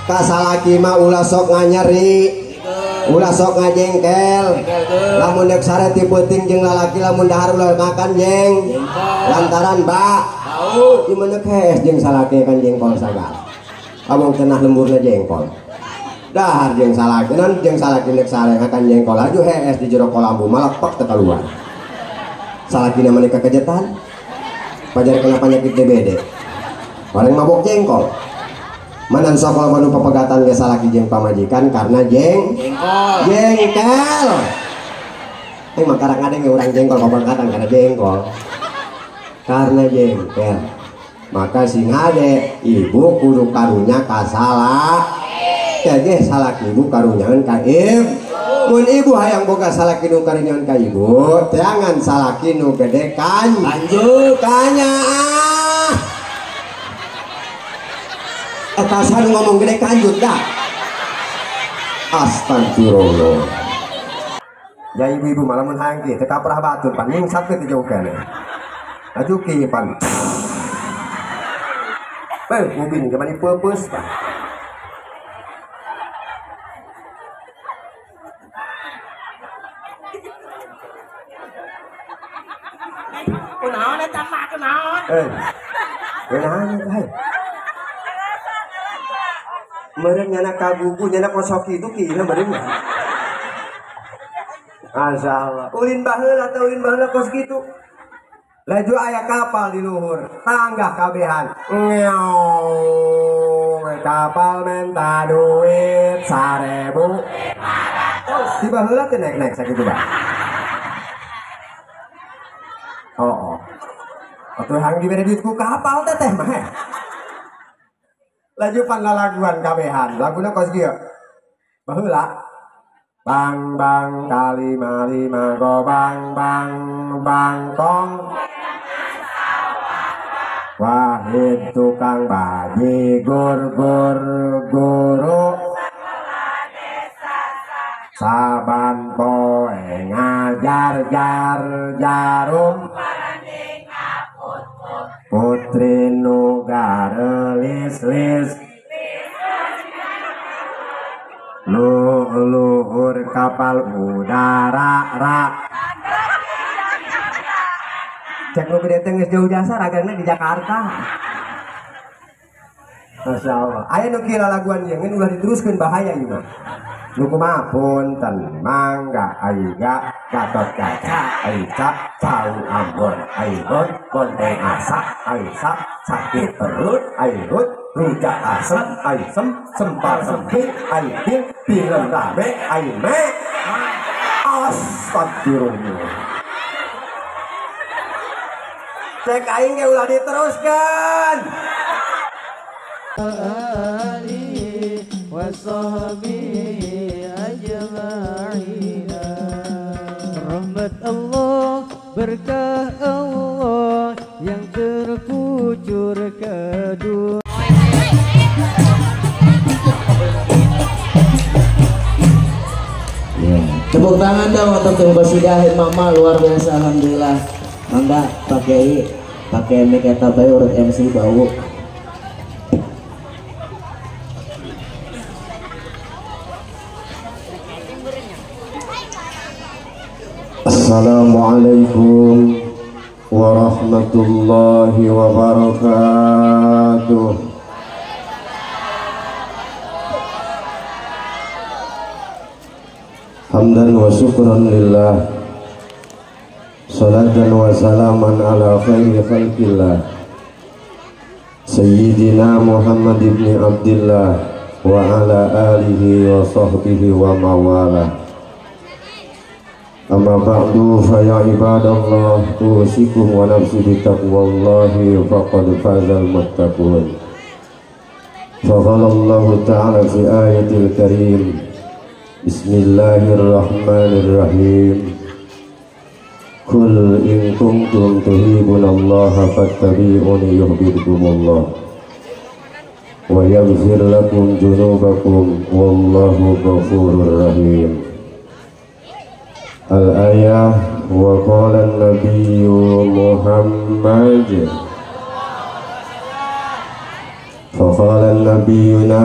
Ka salaki mah ulah sok nganyeri, ulah sok ngajengkel. Lamun deuk sare ti peuting jeung lalaki lamun dahar ulah makan jeng. Lantaran ba bau. Ieu mah hees jeung salaki kan jengkol sagala. Abong cenah lemburna jengkol. Dahar jeung salaki nan jeung salaki deuk sare makan jengkol laju hees di jero kolambu malah pek teu kaluar. Salakina mah kekejetan. Pajar kena penyakit DBD. Orang mabok jengkol. Manan sokol manu pepegatan ge salaki jeung pamajikan karena jengkol. Jengkel. Mah karang ada urang jengkol pepegatan karena jengkol. Karena jengkel. Maka sing hade ibu kudu karunya ka salah. Jadi salaki ibu karunyaeun ka ibu. Mun ibu hayang boga salaki nu karunyaeun ka ibu, jangan salaki nu gede kan. Lanjut kanyaah. Eta sanu ngomong gede kanjut dah. Astagfirullah. Ya ibu-ibu malah mun hayang kieu teu kaprah batur pan nyungsat teh jauh keneh. Laju kieu pan. Beuh ubin ge mani peupeus pan. Kunaon eta mah kunaon? Kunaon eta heuh. Meureun nyana kagugu nyana kosok kitu kieu meureun. Masyaallah. Ulin baheula teh ulin baheula kos kitu. Laju aya kapal di luhur, tanggah kabehan. Ngeong, kapal menta duit 1.500. Di baheula teh naik-naik sakitu bah. Oh. Atuh hang dibere duit ku kapal teh teh mah. Laju pan lalaguan kabehan, laguna kos kieu. Baheula bang bang kali lima go bang bang bangkong. Wahid tukang baji gur gur guru. Saban poe ngajar jar jarum. Putri nu garelis lis luhur kapal udara ra. Cek nu gede teh geus jauh jasa ragangna di Jakarta. Masya Allah. Aya nu kieu lalaguan ieu ngeun ulah diteruskeun bahaya ieu mah. Nu kumaha punten mangga aiga Gatot Kaca Aica cau Ambon Aibon bonteng asak Aisak sakit perut Airut rujak asem Aisem sempal sempit Aipil film rame Aime. Astagfirullah. Cek aing ge ulah diteruskan. Ali wa sahbihi ajma'in. Rahmat Allah, berkah Allah yang terkucur ke dunia. Ya. Tepuk tangan dong untuk tim Qasidah Mama, luar biasa alhamdulillah. Mangga pakai pakai mic eta bae urut MC bau. Assalamualaikum warahmatullahi wabarakatuh. Hamdan wa syukran lillah, salatan wa salaman ala khairi khalqillah, Sayyidina Muhammad ibn Abdillah wa ala alihi wa sahbihi wa mawalah. Amma ba'du, fa ya ibadallah, usikum wa nafsi bitaqwallahi faqad fazal muttaqun. Faqala Allahu ta'ala fi ayatil karim, Bismillahirrahmanirrahim. Kul in kuntum tuhibbunallaha fattabi'uni yuhibbukumullah wa yaghfir lakum dzunubakum wallahu ghafurur rahim. Al-ayah wa qala an-nabiyyu Muhammad fa qala an-nabiyyuna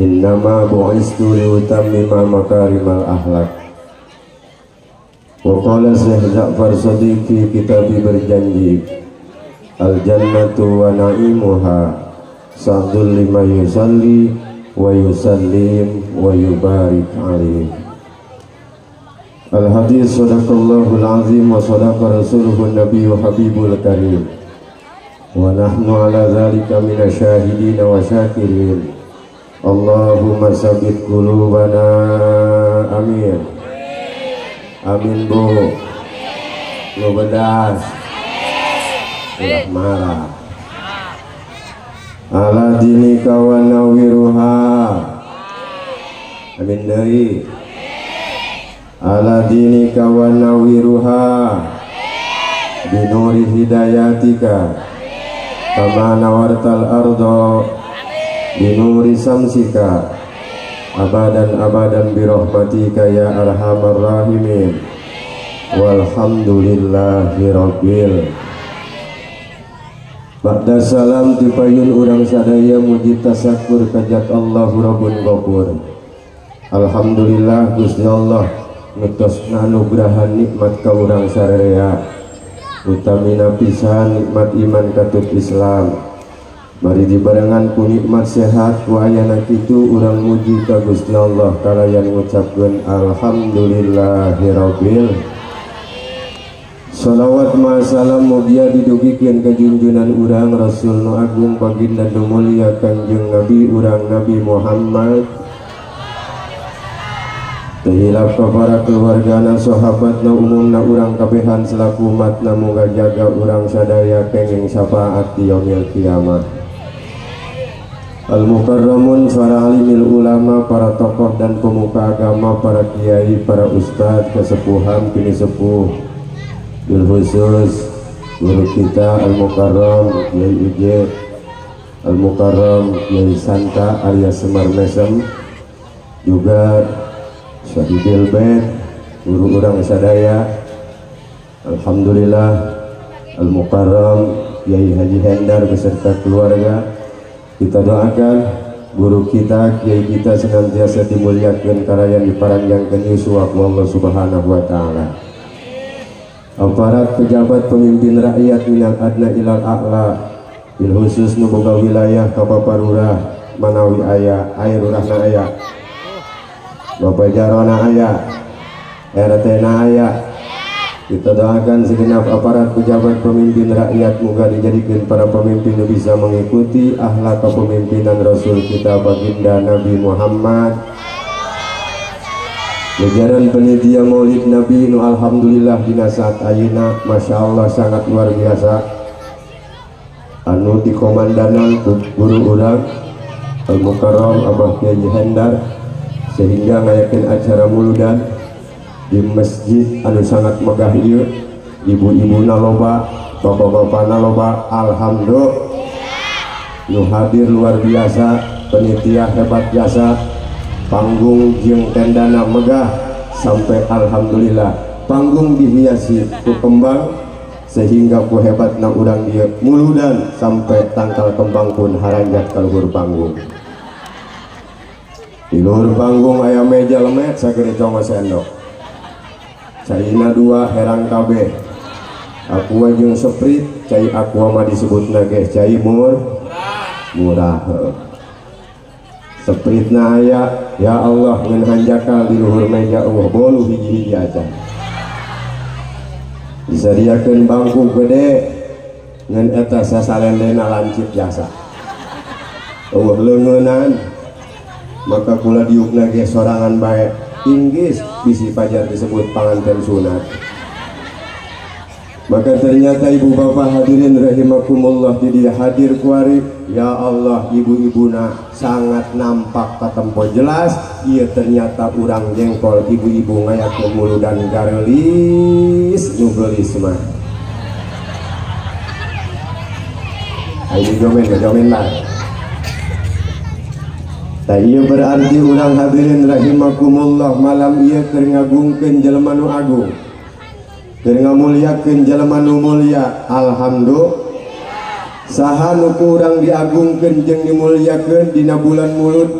Innama bu'istu liutammima makarimal akhlak. Wa qala Syekh Ja'far Shadiq fi kitabi berjanji, al jannatu wa na'imuha sa'dul lima yusalli wa yusallim wa yubarik alaih. Al hadis sadaqallahul azim wa sadaqa rasuluhun nabiyyu habibul karim. Wa nahnu ala dzalika minasyahidin wa syakirin. Allahumma sabit qulubana, amin. Amin bu. Lu bedas. Ulah marah. Ala dinika wa nawiruha. Amin deui. Ala dinika wa nawiruha. Binuri hidayatika. Kama nawartal ardo binuri samsika abadan abadan birahmatika ya arhamar rahimin. Walhamdulillahi rabbil. Ba'da salam tipayun urang sadaya muji tasakur kajat Allahu Rabbun Ghafur. Alhamdulillah Gusti Allah nutos nganugrahan nikmat ka urang sararea, utamina pisan nikmat iman katut Islam. Mari dibarengan ku nikmat sehat ku ayana kitu urang muji ka Gusti Allah kalayan ngucapkeun alhamdulillahirabbil. Salawat ma salam mugia didugikeun ka junjunan urang Rasul nu agung baginda nu mulia Kangjeng Nabi urang Nabi Muhammad. Teu hilap ka para keluargana sahabatna umumna urang kabehan selaku umatna muga jaga urang sadaya kenging syafaat di yaumil kiamah. Al-Mukarramun, para alimil ulama, para tokoh dan pemuka agama, para kiai, para ustadz, kesepuhan, kini sepuh, bil khusus guru kita Al-Mukarram Kiai Uje, Al-Mukarram Kiai Santa alias Semar Mesem, juga Syahibil Bait, guru urang sadaya. Alhamdulillah Al-Mukarram Kiai Haji Hendar beserta keluarga. Kita doakan guru kita, kiai kita senantiasa dimuliakan karayan diparanjangkeun yuswa ku Allah Subhanahu wa taala. Aparat pejabat pemimpin rakyat minal adna ilal a'la, bil khusus nu boga wilayah ka Bapak Lurah manawi aya, aya lurahna aya, Bapak Jarona aya, RT na aya. Kita doakan segenap aparat pejabat pemimpin rakyat moga dijadikan para pemimpin yang bisa mengikuti akhlak kepemimpinan Rasul kita baginda Nabi Muhammad. Jajaran penitia Maulid Nabi nu alhamdulillah dina saat ayeuna masya Allah sangat luar biasa. Anu dikomandanan ku guru urang Al-Mukarram Abah Kiai Hendar sehingga ngayakeun acara muludan di masjid anu sangat megah ieu, ibu-ibuna loba, bapak-bapana loba, alhamdulillah nu hadir luar biasa, penitia hebat jasa, panggung jeung tendana megah sampai alhamdulillah panggung dihiasi ku kembang sehingga ku hebatna urang dieu muludan sampai tangkal kembang pun haranjat ka luhur panggung. Di luhur panggung aya meja lemet sagede congo sendok. Caina dua herang kabeh. Aqua jeung Sprite, cai aqua mah disebutna ge cai murah. Sprite na aya, ya Allah ngeun hanjakal di luhur meja eueuh bolu hiji-hiji aja. Disadiakeun bangku gede ngeun eta sasalendena lancip jasa. Eueuh leungeunan maka kula diukna ge sorangan bae. Inggris bisi pajar disebut panganten sunat. Maka ternyata ibu bapak hadirin rahimakumullah di dia hadir kuari, ya Allah ibu-ibuna sangat nampak katempo jelas. Iya ternyata urang jengkol ibu-ibu ngayakeun muludan garelis nu geulis mah. Ayo jomen jomen lah. Tah ieu berarti urang hadirin rahimakumullah malam ieu keur ngagungkeun jelema nu agung, keur ngamuliakeun jelema nu mulia. Alhamdulillah. Saha nu ku urang diagungkeun jeung dimuliakeun dina bulan Mulud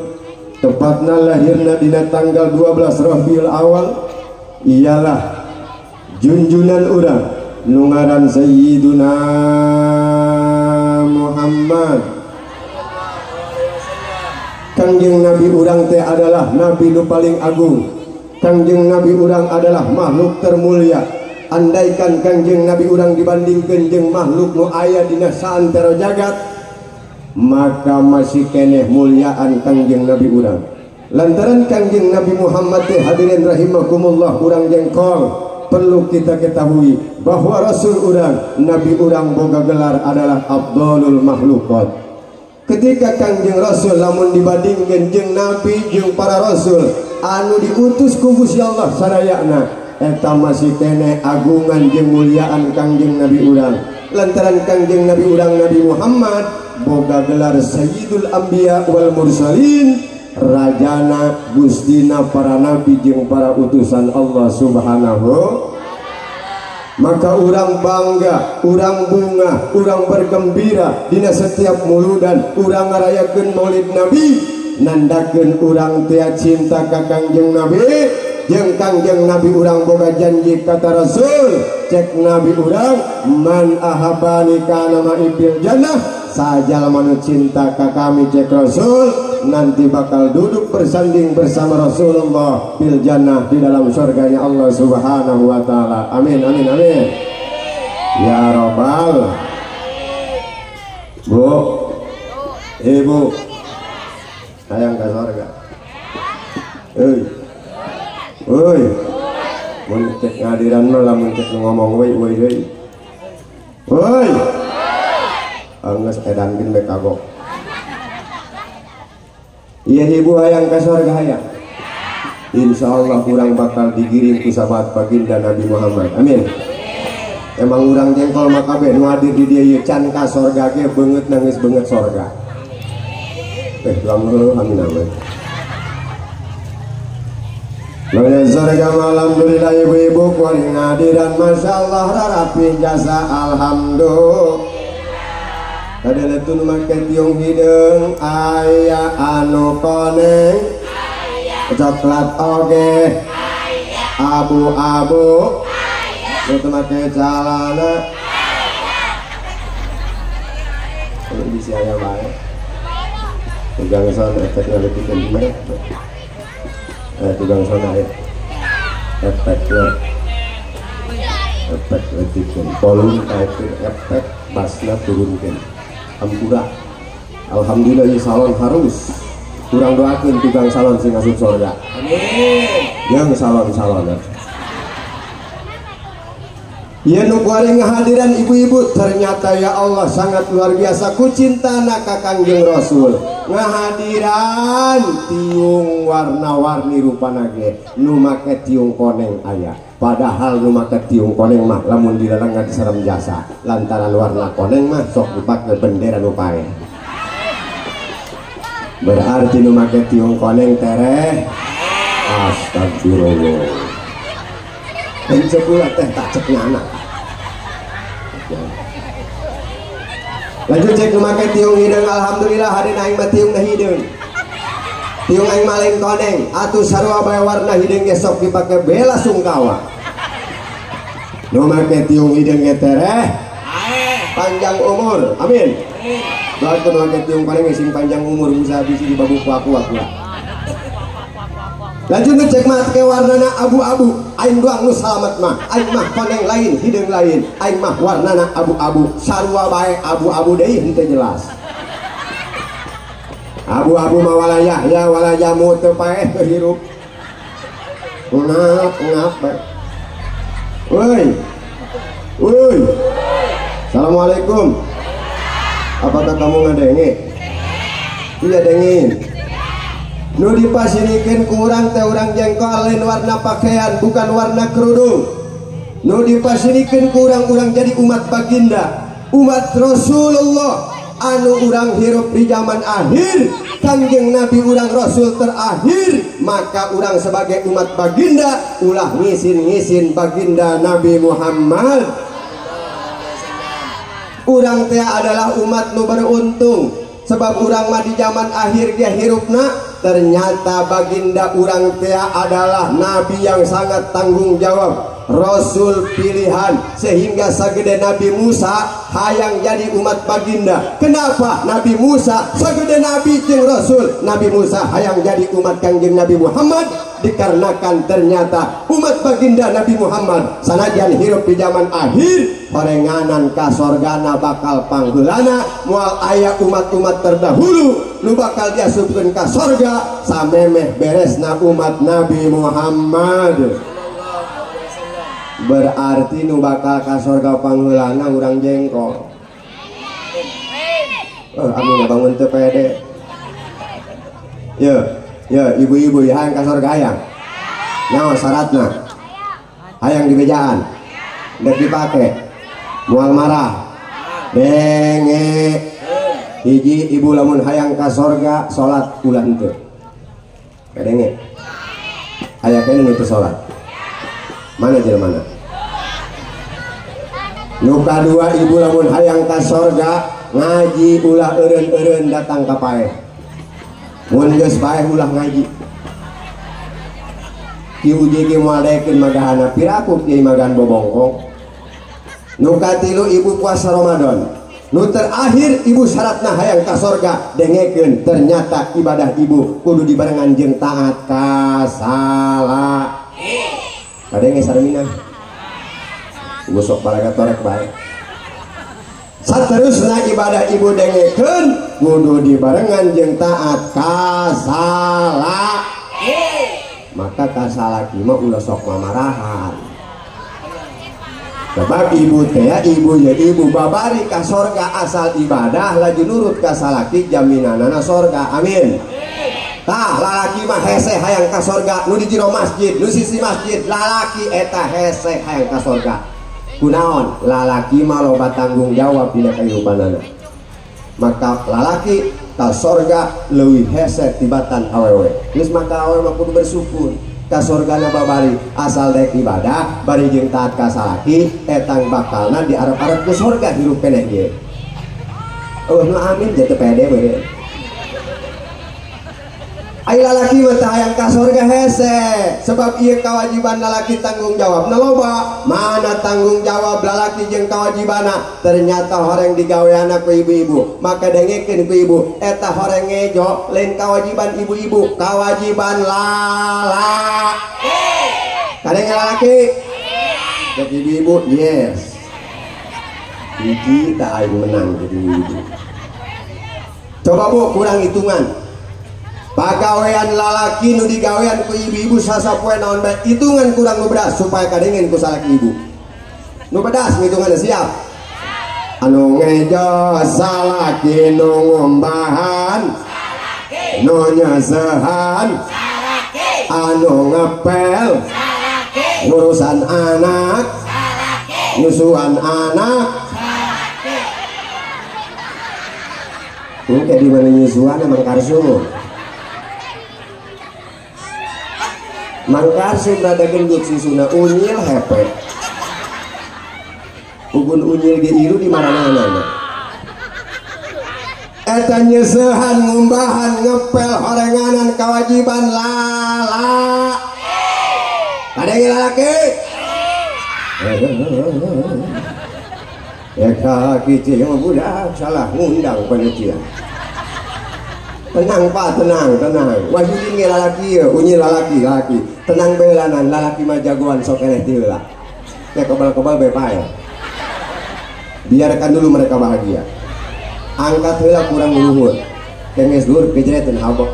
Tepatna lahirna dina tanggal 12 Rabiul Awal ialah junjunan urang nu ngaran Sayyiduna Muhammad. Kangjeng Nabi urang teh adalah nabi nu paling agung. Kangjeng Nabi urang adalah makhluk termulia. Andaikan Kangjeng Nabi urang dibandingkeun jeung makhluk nu aya dina saantero jagat, maka masih keneh muliaan Kangjeng Nabi urang. Lantaran Kangjeng Nabi Muhammad teh hadirin rahimakumullah urang jengkol, perlu kita ketahui bahwa Rasul urang, Nabi urang boga gelar adalah afdhalul makhluqat. Ketika Kangjeng Rasul lamun dibandingkeun jeung nabi jeung para rasul anu diutus ku Gusti Allah sadayana, eta masih keneh agungan jeung muliaan Kangjeng Nabi urang. Lantaran Kangjeng Nabi urang Nabi Muhammad boga gelar Sayyidul Anbiya wal Mursalin, rajana gustina para nabi jeung para utusan Allah Subhanahu. Maka urang bangga, urang bunga, urang bergembira dina setiap muludan urang ngarayakeun Maulid Nabi, nandakeun urang teh cinta ka Kangjeng Nabi. Jeung Kangjeng Nabi urang boga janji kata Rasul, cek Nabi urang man ahabani kana ma'i fil jannah, sajalma nu cinta ka kami cek Rasul nanti bakal duduk bersanding bersama Rasulullah fil jannah, di dalam surganya Allah Subhanahu wa taala. Amin amin amin ya robbal. Bu, ibu hayang ka surga. Euy. Woi, mun cek ngadiran mah lamun cek ngomong woi woi deui. Woi. Anggeus edan bin bae kagok. Ieu ibu hayang ka surga hayang. Insyaallah urang bakal digiring ku sahabat baginda Nabi Muhammad. Amin. Emang urang jengkol mah kabeh nu hadir di dieu ieu can ka surga ge beungeut nangis beungeut surga. Lamun amin amin. Lamun surga alhamdulillah ibu-ibu kuari ngadiran masyaallah rarapi jasa alhamdulillah. Tadi letun make tiung hideung aya anu koneng coklat oge abu-abu nu make calana bisi aya bae. Tukang son efeknya lebih gimana? Tukang son ya efeknya efek letikin volume naikin efek bassnya turunkan ampura. Alhamdulillah ini salon harus kurang doakin tukang salon sing asup surga. Amin. Yang salon-salon ya nu kuari ngahadiran ibu-ibu ternyata ya Allah sangat luar biasa ku cintana ka Kangjeng Rasul ngahadiran tiung warna-warni rupana ge nu make tiung koneng aya, padahal nu make tiung koneng mah lamun dilalengan serem jasa lantaran warna koneng mah sok dipake bendera nu paeh, berarti nu make tiung koneng tereh astagfirullah. Pencekula teh tak cek nyana. Lanjut cek make tiung hideung alhamdulillah hari aing mah tiung na hideung. Tiung aing mah lain koneng, atuh sarua bae warna hideung ge sok dipake bela sungkawa. Nu make tiung hideung ge tereh panjang umur. Amin. Doakeun make tiung koneng sing panjang umur bisa bisi dibabu ku aku aku. Lanjut ngecek mah ke warnana abu-abu, aing doang nu salamet mah, aing mah koneng lain, hideung lain, aing mah warnana abu-abu, sarua bae abu-abu deui henteu jelas. Abu-abu mah walayah ya walayamu teu paeh teu hirup. Ngap ngap bae. Woi. Woi. Assalamualaikum. Apakah kamu ngadenge? Iya dengin. Nu dipasirikeun ku urang teh urang jengkol lain warna pakaian bukan warna kerudung. Nu dipasirikeun ku urang-urang jadi umat baginda, umat Rasulullah anu urang hirup di zaman akhir, Kangjeng Nabi urang Rasul terakhir, maka urang sebagai umat baginda ulah ngisin-ngisin baginda Nabi Muhammad. Urang teh adalah umat nu beruntung sebab urang mah di zaman akhir ge hirupna Ternyata baginda urang teh adalah nabi yang sangat tanggung jawab, rasul pilihan, sehingga sagede Nabi Musa hayang jadi umat baginda. Kenapa Nabi Musa sagede nabi jeung rasul, Nabi Musa hayang jadi umat Kangjeng Nabi Muhammad? Dikarenakan ternyata umat baginda Nabi Muhammad sanajan hirup di zaman akhir, horenganan ka sorgana bakal pangheulana, moal aya umat-umat terdahulu nu bakal diasupkeun ka sorga samemeh beresna umat Nabi Muhammad. Berarti nu bakal ka sorga pangheulana urang jengkol. Amin bangun teu pede. Ya, ya ibu-ibu ya hayang ka sorga hayang. Naon syaratna? Hayang dibejaan. Dek dipake. Moal marah. Denge. Hiji ibu lamun hayang ka sorga salat ulah henteu. Kadenge. Aya keneh nu teu salat. Mana jelema mana? Nu kadua ibu lamun hayang ka sorga ngaji ulah eureun-eureun datang ka paeh. Mun geus paeh ulah ngaji. Ki uji ge moal daekeun magahana piraku kiai magahan bobongkong. Nu katilu ibu puasa Ramadan. Nu terakhir ibu syaratna hayang ka sorga dengekeun ternyata ibadah ibu kudu dibarengan jeung taat ka salah. Kadenge sarmina. Ibu sok balaga torek bae. Saterusna ibadah ibu dengekeun kudu dibarengan jeung taat ka salah. Maka ka salaki mah ulah sok mamarahan. Sebab ibu teh ibu ya ibu babari ka sorga asal ibadah laju nurut ka salaki jaminanana sorga. Amin. Tah lalaki mah hese hayang ka sorga nu di jero masjid nu sisi masjid lalaki eta hese hayang ka sorga. Kunaon lalaki mah loba tanggung jawab dina kahirupanana. Maka lalaki ka sorga leuwih hese tibatan awewe. Geus maka awewe mah kudu bersyukur. Ka sorgana babari asal daek ibadah bari jeung taat ka salaki etang bakalna diarep-arep ku sorga hirup keneh ieu. Eueuh nu amin teu pede beureun. Ai lalaki mah teu hayang ka sorga hese sebab ieu kewajiban lalaki tanggung jawabna loba. Mana tanggung jawab lalaki jeung kewajibana? Ternyata horeng digaweana ku ibu-ibu. Maka dengekeun ku ibu eta horeng ngejo lain kewajiban ibu-ibu, kewajiban lalaki. Kadenge lalaki? Dek ibu-ibu, yes. Hiji tak aing menang jadi ibu. Coba bu kurang hitungan. Pagawean lalaki nu digawean ku ibu-ibu sasapoe naon bae hitungan kurang nu bedas supaya kadengen ku salaki ibu. Nu bedas ngitunganna siap. Anu ngejo salaki nu ngumbahan, nu nyesehan, anu ngepel, ngurusan anak, nyusuan anak. Ini kayak di mana nyusuan emang karsu. Mangkarsu rada gendut susuna unyil hepe. Ugun unyil ge iru di mana-mana. Eta nyesehan ngumbahan ngepel horenganan kewajiban lala. Kadenge lalaki? Ya kaki cing budak salah ngundang panitia. Tenang pak, tenang, tenang. Wahyudin ge lalaki ya, unyil lalaki, lalaki. Tenang belanan, lalaki mah jagoan sok eleh ti heula. Ya kebal-kebal bae pae. Biarkan dulu mereka bahagia. Angkat heula kurang luhur. Kenges luhur kejreteun habok.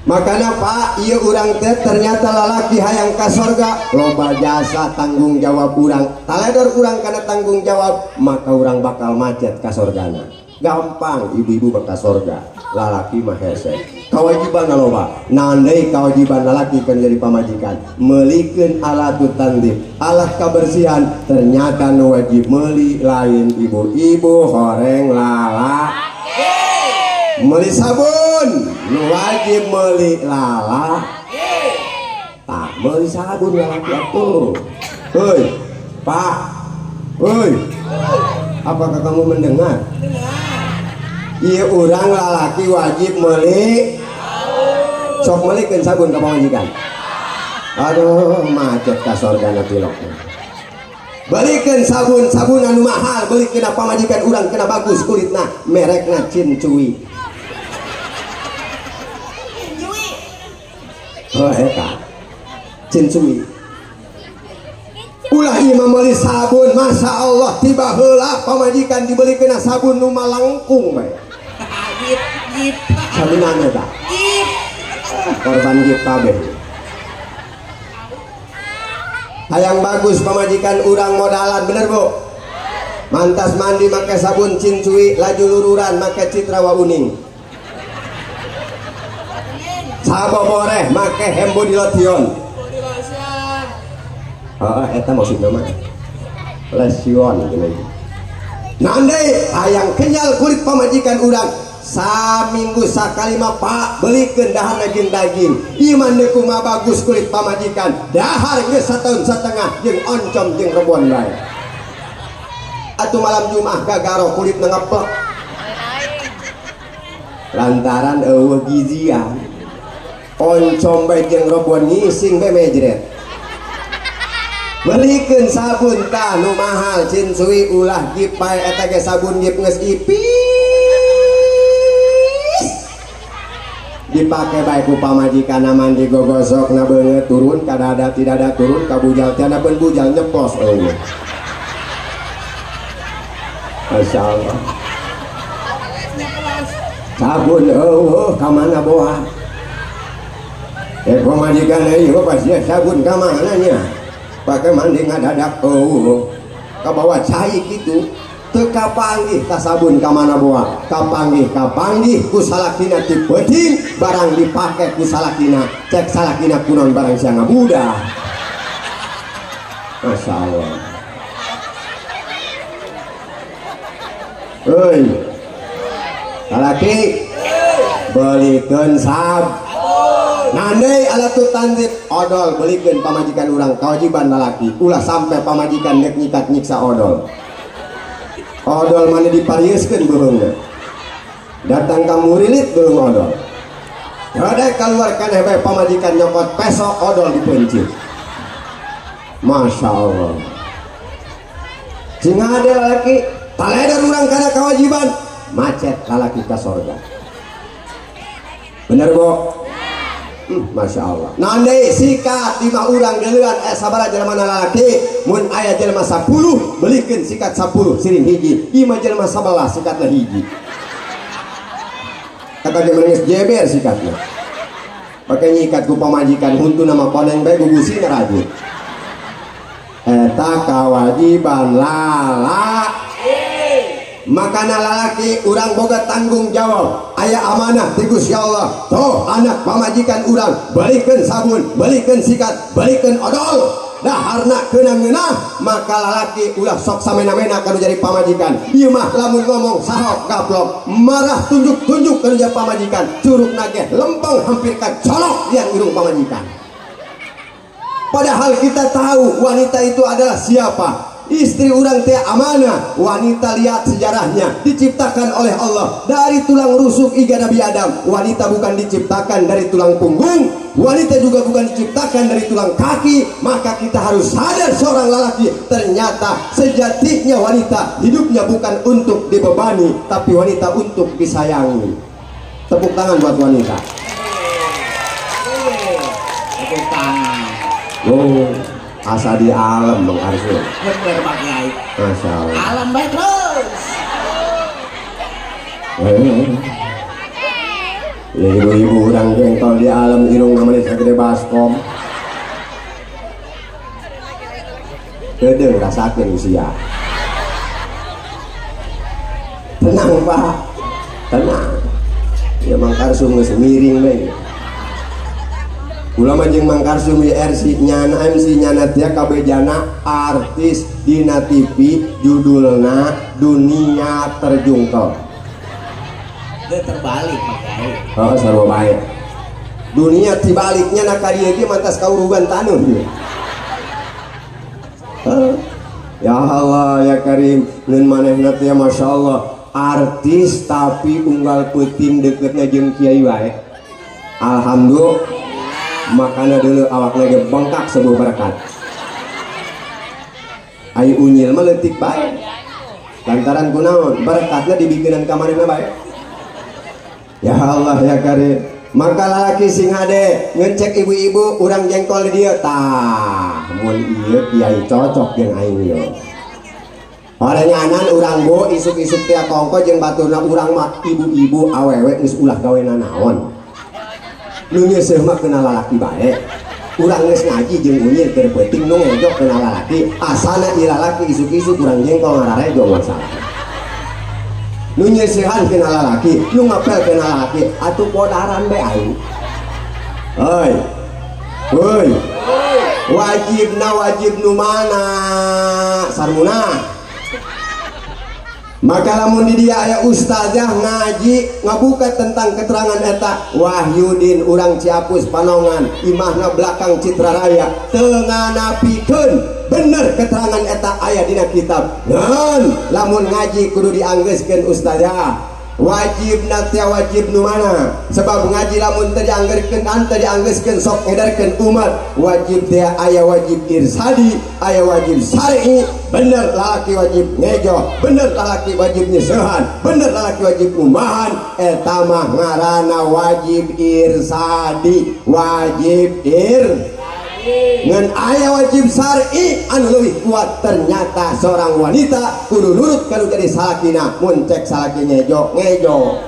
Makanya pak, ieu urang teh ternyata lalaki hayang ka sorga loba jasa tanggung jawab urang. Taledor urang kana tanggung jawab, maka urang bakal macet ka sorgana. Gampang ibu-ibu bakal sorga, lalaki mah hese. Kewajiban loba, naon deui kewajiban lalaki kan jadi pamajikan, meulikeun alat tandip, alat kebersihan. Ternyata nu wajib meuli lain ibu-ibu horeng lalaki. Meuli sabun nu wajib meuli lalaki. Tah meuli sabun lalaki atuh. Heuy, Pak. Heuy. Apakah kamu mendengar? Ieu urang lalaki wajib meuli. Sok meulikeun sabun ka pamajikan. Aduh, macet ka sorgana tilok. Belikeun sabun, sabun anu mahal, belikeun pamajikan urang kena bagus kulitna, merekna Cincui. Cincui. Oh eta. Cincui. Ulah ieu mah meuli sabun, Masya Allah, tiba heula pamajikan dibelikeun sabun nu malangkung bae. Gip gip. Sabunan eta. Gip. Korban gip kabeh. Hayang bagus pamajikan urang modalan, bener bu? Mantas mandi make sabun Cincui, laju lururan make Citra Wauning. Saboboreh make Hembo Dilotion. Oh, eta maksudna mah lesion gini. Nandai hayang kenyal kulit pamajikan urang saminggu sakali mah pak belikeun daharna jeung daging. Iman deui kumaha bagus kulit pamajikan, dahar geus sataun satengah jeung oncom jeung rebon bae. Atuh malam Jumat gagaro kulitna ngeplek. Lantaran eueuh gizian. Oncom bae jeung rebon ngising bae mejret. Belikeun sabun tah nu mahal Cincui ulah gip bae eta ge sabun gip geus ipis. Dipake bae ku pamajikan mandi gogosok na beungeut turun ka dada tidak ada turun ka bujal tiada pun bujal nyeplos eueuh. Masya Allah. Sabun eueuh ka mana boa? Pamajikan ieu pasti sabun ka mana nya? Pakai mandi ngadadak eueuh. Kabawa cai kitu. Teu kapanggih ka sabun ka mana boa, kapanggih kapanggih ku salakina ti peuting barang dipake ku salakina, cek salakina kunaon barang sia ngabudah. Masya Allah. Hei, salaki belikeun sab. Nandai alat tanzib odol belikeun pamajikan urang kewajiban lalaki, ulah sampai pamajikan nek nyikat nyiksa odol. Odol mana dipariuskeun beuheungna. Datang ka murilit beuheung odol. Rada keluarkan hebe pamajikan nyokot peso odol dipencit. Masya Allah. Sing ade lalaki taleder urang kana kewajiban, macet lalaki ka sorga. Bener bo? Masya Allah. Nandai sikat lima urang deuleuan sabaraha jelema lalaki, mun aya jelema 10 belikeun sikat 10 siring hiji, ieu mah jelema 11 sikatna hiji. Kata dia menangis jeber sikatna. Pake nyikat ku pamajikan huntuna mah koneng bae gugusina rajut. Eta kawajiban lalaki. Makana lalaki urang boga tanggung jawab, aya amanah ti Gusti Allah. Toh anak pamajikan urang belikeun sabun, belikeun sikat, belikeun odol, daharna keunang ngeunah, maka lalaki ulah sok samena-mena kanu jadi pamajikan. Ieu mah lamun ngomong sahok gaplok, marah tunjuk-tunjuk kanu jadi pamajikan, curugna ge lempeng hampir kacolok lian irung pamajikan. Padahal kita tahu wanita itu adalah siapa. Istri urang teh amanah. Wanita lihat sejarahnya, diciptakan oleh Allah dari tulang rusuk iga Nabi Adam. Wanita bukan diciptakan dari tulang punggung, wanita juga bukan diciptakan dari tulang kaki. Maka kita harus sadar seorang lelaki, ternyata sejatinya wanita hidupnya bukan untuk dibebani, tapi wanita untuk disayangi. Tepuk tangan buat wanita. Tepuk tangan. Oh, asa di alam Bang Arsul. Bener Pak Kiai. Masya Allah. Alam baik terus. Ya ibu-ibu urang jengkol di alam irung namanya sagede baskom. Gede rasakeun usia. Tenang Pak. Tenang. Ya Mang Karsum geus miring bae. Kula mah jeung Mang Karsum RC nyana MC nyana tia kabejana artis dina TV judulna Dunia Terjungkel. Teu terbalik Pak Kiai. Oh, sarua bae. Dunia tibaliknya na ka dieu ge mantas kaurugan taneuh ieu. Ya Allah ya Karim, leun manehna teh Masya Allah. Artis tapi unggal peuting deketna jeung kiai wae. Alhamdulillah. Makana dulu awakna ge bengkak sebuah berkat. Ai unyil mah leutik bae. Lantaran kunaon berkatna dibikinan kamarina bae. Ya Allah ya Karim. Maka lalaki sing hade ngencek ibu-ibu urang jengkol di dieu tah mun ieu kiai cocok jeung aing ieu. Horenganan urang go isuk-isuk tia kongko jeung baturna urang mah ibu-ibu awewe geus ulah gawe nanaon. Nu nyeuseuh mah kenal lalaki bae. Urang geus ngaji jeung unyil keur peuting nu ngejo kenal lalaki, asana ieu lalaki isuk-isuk urang jengkol ngararejo masalah. Nu nyeusehan kenal lalaki, nu ngapel kenal lalaki, atuh podaran bae aing. Hoi. Hoi. Wajibna wajib nu mana? Sarmuna. Maka lamun di dia aya ustazah ngaji ngabuka tentang keterangan eta Wahyudin urang Ciapus Panongan imahna belakang Citra Raya teu nganapikeun bener keterangan eta aya dina kitab. Ngan lamun ngaji kudu dianggeuskeun ustazah. Wajibna teh wajib nu mana? Sebab ngaji lamun teu dianggeurkeun teu dianggeuskeun sok ngedarkeun umat. Wajib teh aya wajib irsadi, aya wajib syar'i. Bener lalaki wajib ngejo, bener lalaki wajib nyesehan, bener lalaki wajib umahan. Eta mah ngaranna wajib irsadi, wajib ir. Ngan aya wajib syar'i anu leuwih kuat ternyata seorang wanita kudu nurut kalau jadi salakina mun cek salaki ngejo ngejo.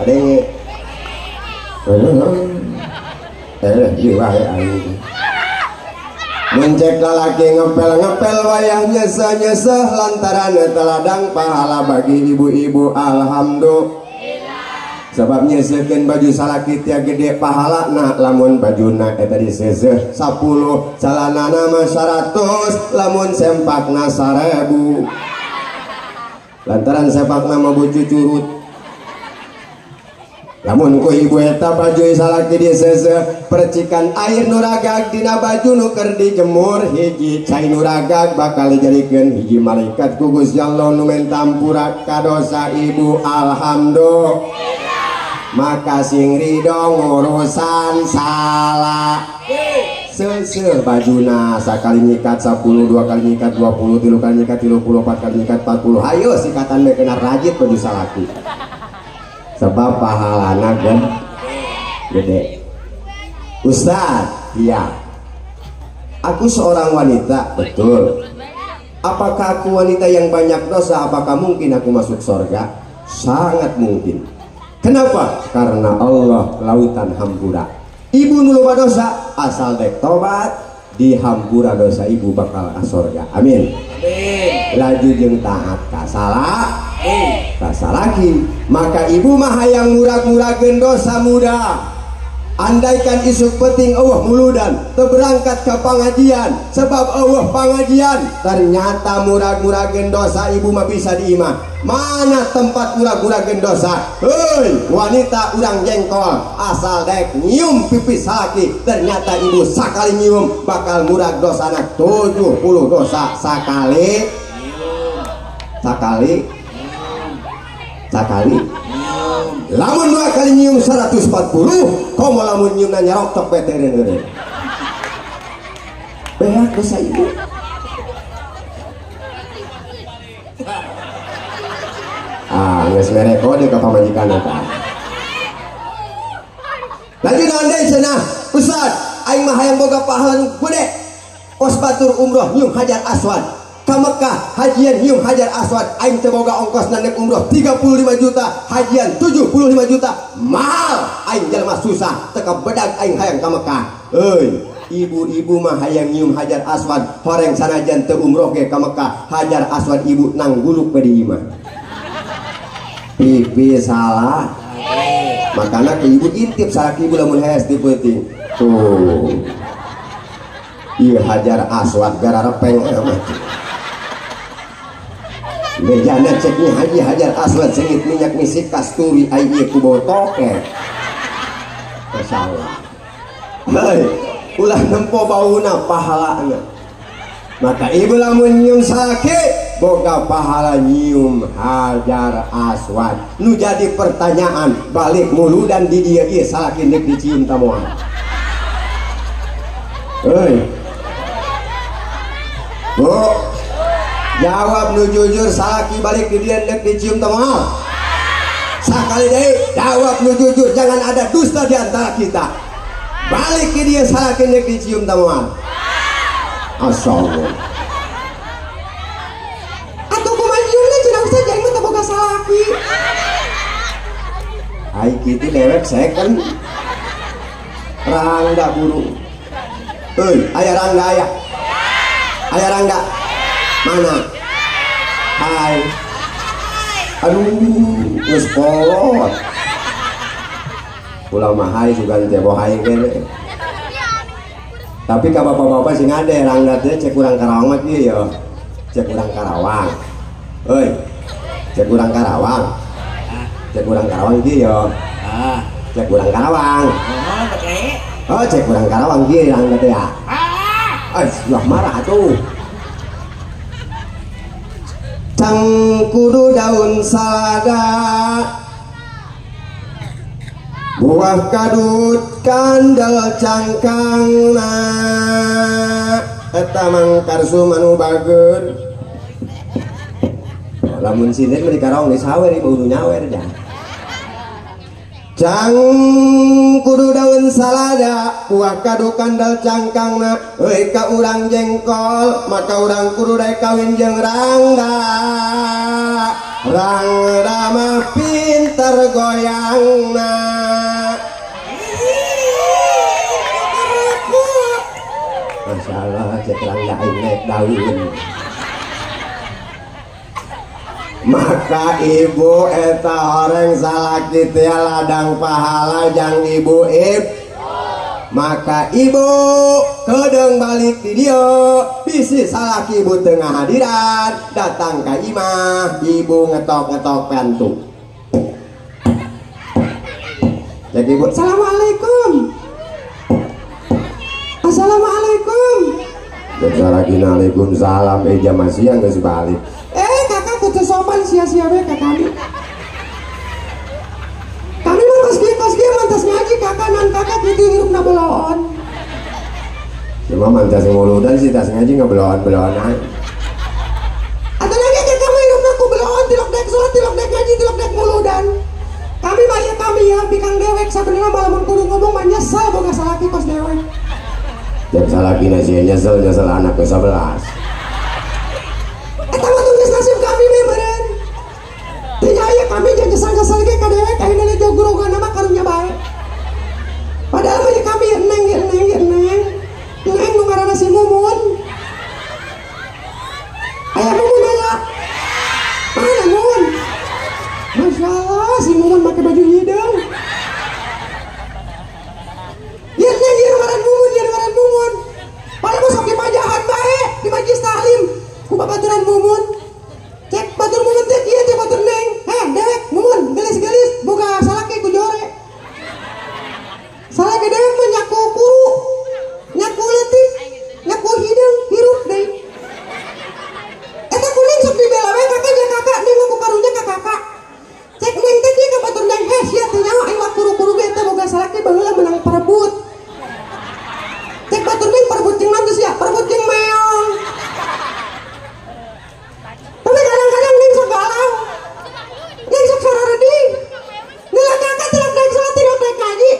Ada yang ieu wae aing. Mun cek lalaki ngepel-ngepel wayah nyeseh-nyeseh lantaran eta ladang pahala bagi ibu-ibu alhamdulillah. Sebab nyeuseuhkeun baju salaki tia gede pahalana lamun bajuna eta diseuseuh 10 calanana mah 100 lamun sempakna 1000 lantaran sempakna mah bucu curut lamun ku ibu eta baju salaki diseuseuh percikan air nu ragag dina baju nu keur dijemur hiji cai nu ragag bakal dijadikeun hiji malaikat ku Gusti Allah nu mentampura ka dosa ibu alhamdulillah. Maka sing ridho ngurusan salah seuseuh bajuna sakali nyikat 10, 2 kali nyikat 20, 3 kali nyikat 30, 4 kali nyikat 40. Hayo sikatan we kena rajit baju salaki sebab pahalana gede. Ustaz, iya aku seorang wanita, betul. Apakah aku wanita yang banyak dosa? Apakah mungkin aku masuk surga? Sangat mungkin. Kenapa? Karena Allah lautan hampura. Ibu nu loba dosa, asal dek tobat, dihampura dosa ibu bakal ka surga. Amin. Amin. Laju jeung taat ka salah, ka salaki. Maka ibu mah hayang murag-murageun dosa muda. Andaikan isuk penting eueuh muludan, teu berangkat ka pangajian, sebab eueuh pangajian, ternyata murag-murageun dosa ibu mah bisa di imah. Mana tempat murag-murageun dosa? Hei, wanita urang jengkol, asal dek nyium pipis salaki, ternyata ibu sakali nyium bakal murag dosana 70 dosa sakali. Sakali. Sakali. Lamun 2 kali nyium 140, komo lamun nyium nanya roktok beterin eureun. Beak dosa ibu. Ah, geus mere kode ka pamajikan eta. Lanjut naon deui cenah? Ustaz, aing mah hayang boga pahala nu gede. Kos batur umroh nyium Hajar Aswad. Ka Mekah hajian nyium Hajar Aswad, aing teu boga ongkos nanek umroh 35 juta, hajian 75 juta, mahal aing jelema susah, teu kabedag aing hayang ka Mekah. Euy, ibu-ibu mah hayang nyium Hajar Aswad, horeng sanajan teu umroh ge ka Mekah, Hajar Aswad ibu nangguluk we di imah. Pipi salah. Makana ke ibu intip salaki ibu lamun hees di peuting. Tuh. Ieu Hajar Aswad gara repeng amat. Bejana ceknya haji Hajar Aswad sengit minyak misi kasturi ai ieu ku bau toke. Masyaallah. Hei, ulah nempo bauna pahalana. Maka ibu lamun nyium salaki boga pahala nyium hajar aswad. Nu jadi pertanyaan balik muludan di dieu ieu salaki deuk dicium ta moal. Heuy. Bu, jawab nu jujur salaki balik di dieu deuk dicium ta moal. Sakali deui jawab nu jujur, jangan ada dusta di antara kita. Balik di dieu salaki deuk dicium ta moal. Asyaallah. Atuh kumaha nyiumna cenah Ustaz jeung mah teu boga salaki. Ai kitu dewek second. Rangda buru. Euy, aya rangda aya. Aya rangda. Mana? Hai. Aduh, geus kolot. Ulah mah hai sugan teh bohai kene. Tapi ka bapak-bapak sing ade rangda teh cek urang Karawang mah kieu ya. Cek urang Karawang. Euy. Cek urang Karawang. Cek urang Karawang kieu ya. Cek urang Karawang. Oh, cek urang Karawang kieu rangda teh ya. Ah, sudah marah atuh. Cang kudu daun salada, buah kadut kandel cangkangna, eta mangkarsu manu bager. Lamun sinden mah di Karawang geus sawer ieu kudu nyawer jah. Cang kudu daun salada, buah kadut kandel cangkangna, euy ka urang jengkol, maka urang kudu daek kawin jeung rangda. Rangda mah pinter goyangna. Masya Allah, cek rangda aing naik daun. Maka ibu eta horeng salaki teh ladang pahala jang ibu ib. Maka ibu kedeung balik di dieu bisi salaki ibu teu ngahadiran datang ka imah ibu ngetok-ngetok pintu. Jadi ibu, assalamualaikum. Assalamualaikum. Waalaikumsalam. Jam siang geus balik. Kakak kudu sopan sia-sia we ka kami. Kami mah kos kieu mantas ngaji kakak nan kakak kitu hirupna beloon. Cuma mantas nguludan sih tas ngaji ngebeloon-beloon aja. Atau lagi kakak mah hirupna ku beloon tilok dek salat tilok dek ngaji tilok dek nguludan. Kami mah ya kami ya bikang dewek sabenerna mah lamun kudu ngomong mah nyesel boga salaki kos dewek. Jeung salakina sih nyesel nyesel anak ke 11. Eta mah geus nasib kami we meureun. Teu aya kami jeung nyesel-nyesel ge ka dewek ayeuna leuh jogrogana mah karunya bae. Padahal mah kami neng neng neng. Neng nu ngaranna si Mumun. Aya Mumun aya. Mana Mumun? Masya Allah si Mumun make baju hideung. Ieu neng ieu ngaran Mumun, ieu ngaran Mumun. Padahal mah sok dimajahan bae di majlis taklim ku babaturan Mumun. Cek batur Mumun teh kieu cek batur neng. Heh dewek Mumun geulis-geulis boga salaki ku jore. Salaki dewek mah nyaku kuru, nyaku leutik, nyaku hideung, hirup deui. Eta kuning sok dibela we kakak jeung kakak neng ku karunya ka kakak. Cek neng teh kieu ka batur neng heh sia teh nyaho aing mah kuru-kuru ge eta boga salaki baheula menang perebut. Cek batur neng perebut jeung naon sia? Perebut jeung meong. Tapi kadang-kadang neng sok galau. Neng sok sararedih. Nila kakak tilok dek salat tilok dek ngaji.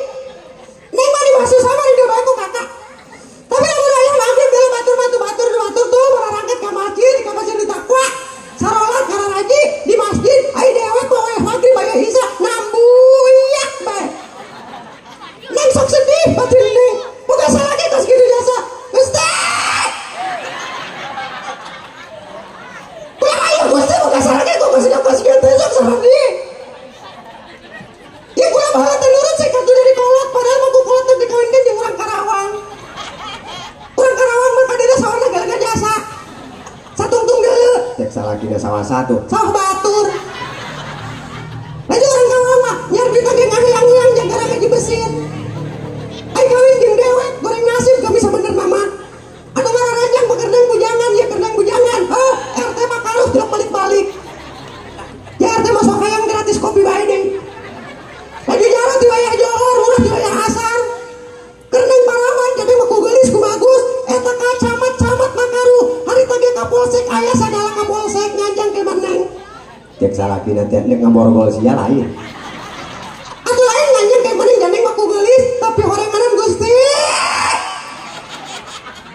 Neng mah dibahas sama di bae ku kakak. Tapi lamun aya maghrib bela batur-batur batur tuh barangkat ka masjid di takwa. Sarolat kararaji di masjid ai dewek poe maghrib aya isya nambuyak bae. Neng sok sedih batin neng. Boga salaki kos kitu jasa. Gusti. Kula ayo Gusti boga salaki kok kos kitu sok sedih. Ya kula baheula teh nurut sih kartu dari kolot padahal mah ku kolot teh dikawinkeun jeung urang Karawang. Urang Karawang mah kadeuda sawarna galaga jasa. Satungtung deuleu. Cek salakina sawah satu. Sawah batur. Lanjut urang Karawang mah nyar duit ge ngahilang-hilang jeung gara gaji besin. Ai kawin jeung dewek goreng nasib gak bisa bener mama. Atuh ngaranjang bekerdeng bujangan ya kerdeng bujangan. Oh, RT mah karuh ngopi bae deui. Laju jaro ti wayah johor, ulah ti wayah asar. Keur neng parawan jadi mah ku geulis ku bagus, eta ka camat-camat makaru, harita ge ka polsek aya sagala ka polsek nganjang ke meneng. Cek salakina teh nek ngaborgol sia lain. Atuh lain nganjang ke meneng gandeng mah ku geulis, tapi horenganan Gusti.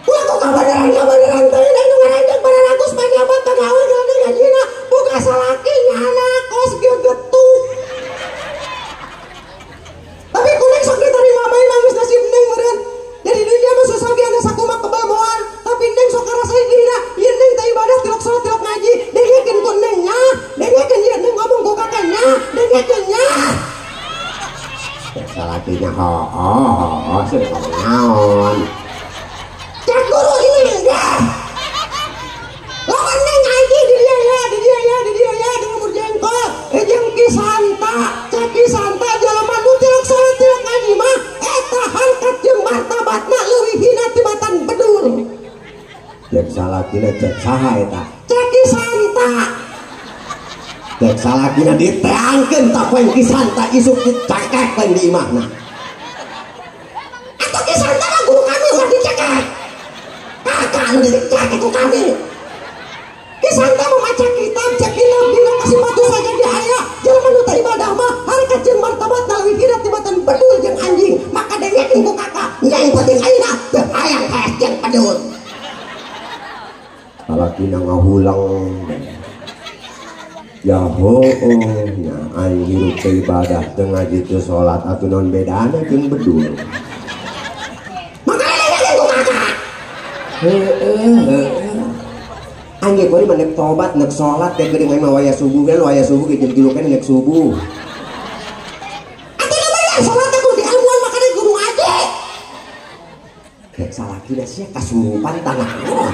Ulah ku kabaderan teh nu ngaranjang bararagus panjabat ka gawe gede gajina, boga salaki nyana kos gegetuk. Tapi kuning sok diterima bae mah geus nasib neng meureun. Jadi dunia mah susah ge anu sakumaha kebal moal, tapi neng sok karasa dirina, ieu neng teh ibadah tilok salat tilok ngaji, dengekeun ku neng nya, dengekeun ieu neng ngomong ku kakak nya, dengekeun nya. Salakina hooh, seueur ngomong naon. Cek guru ini ya. Lamun neng ngaji di dia ya, di dia ya, di dia ya, di umur jengkol, jeung Ki Santa, cek Ki Santa jelema nu tilok salat tilok ngaji mah eta harkat jeung martabatna leuwih hina tibatan bedul. Cek salakina cek saha eta? Cek Ki Santa. Cek salakina diteangkeun ta poe Ki Santa isuk dicekek lain di imahna. Atuh Ki Santa mah guru kami ulah dicekek. Kakak anu dicekek ku kami. Ki Santa memaca kitab, cek kitab dina kasih batu saja di aya. Jelema nu teu ibadah mah harkat jeung martabatna leuwih hina tibatan bedul jeung anjing. Maka dengekeun ku kakak, nyai penting ayeuna teu hayang kaes jeung bedul. Salakina ngahulang. Ya hooh nya aing hirup teu ibadah teu ngaji teu salat atuh naon bedana jeung bedul. Maka dengekeun ku kakak. Heueuh heueuh. Anjing kuari mah nek tobat nek salat teh geuning aing mah wayah subuh kan wayah subuh ge jam 3 kan nek subuh. Atuh lumayan salat teh kudu diilmuan makana kudu ngaji. Rek salakina sia kasurupan tanah naon.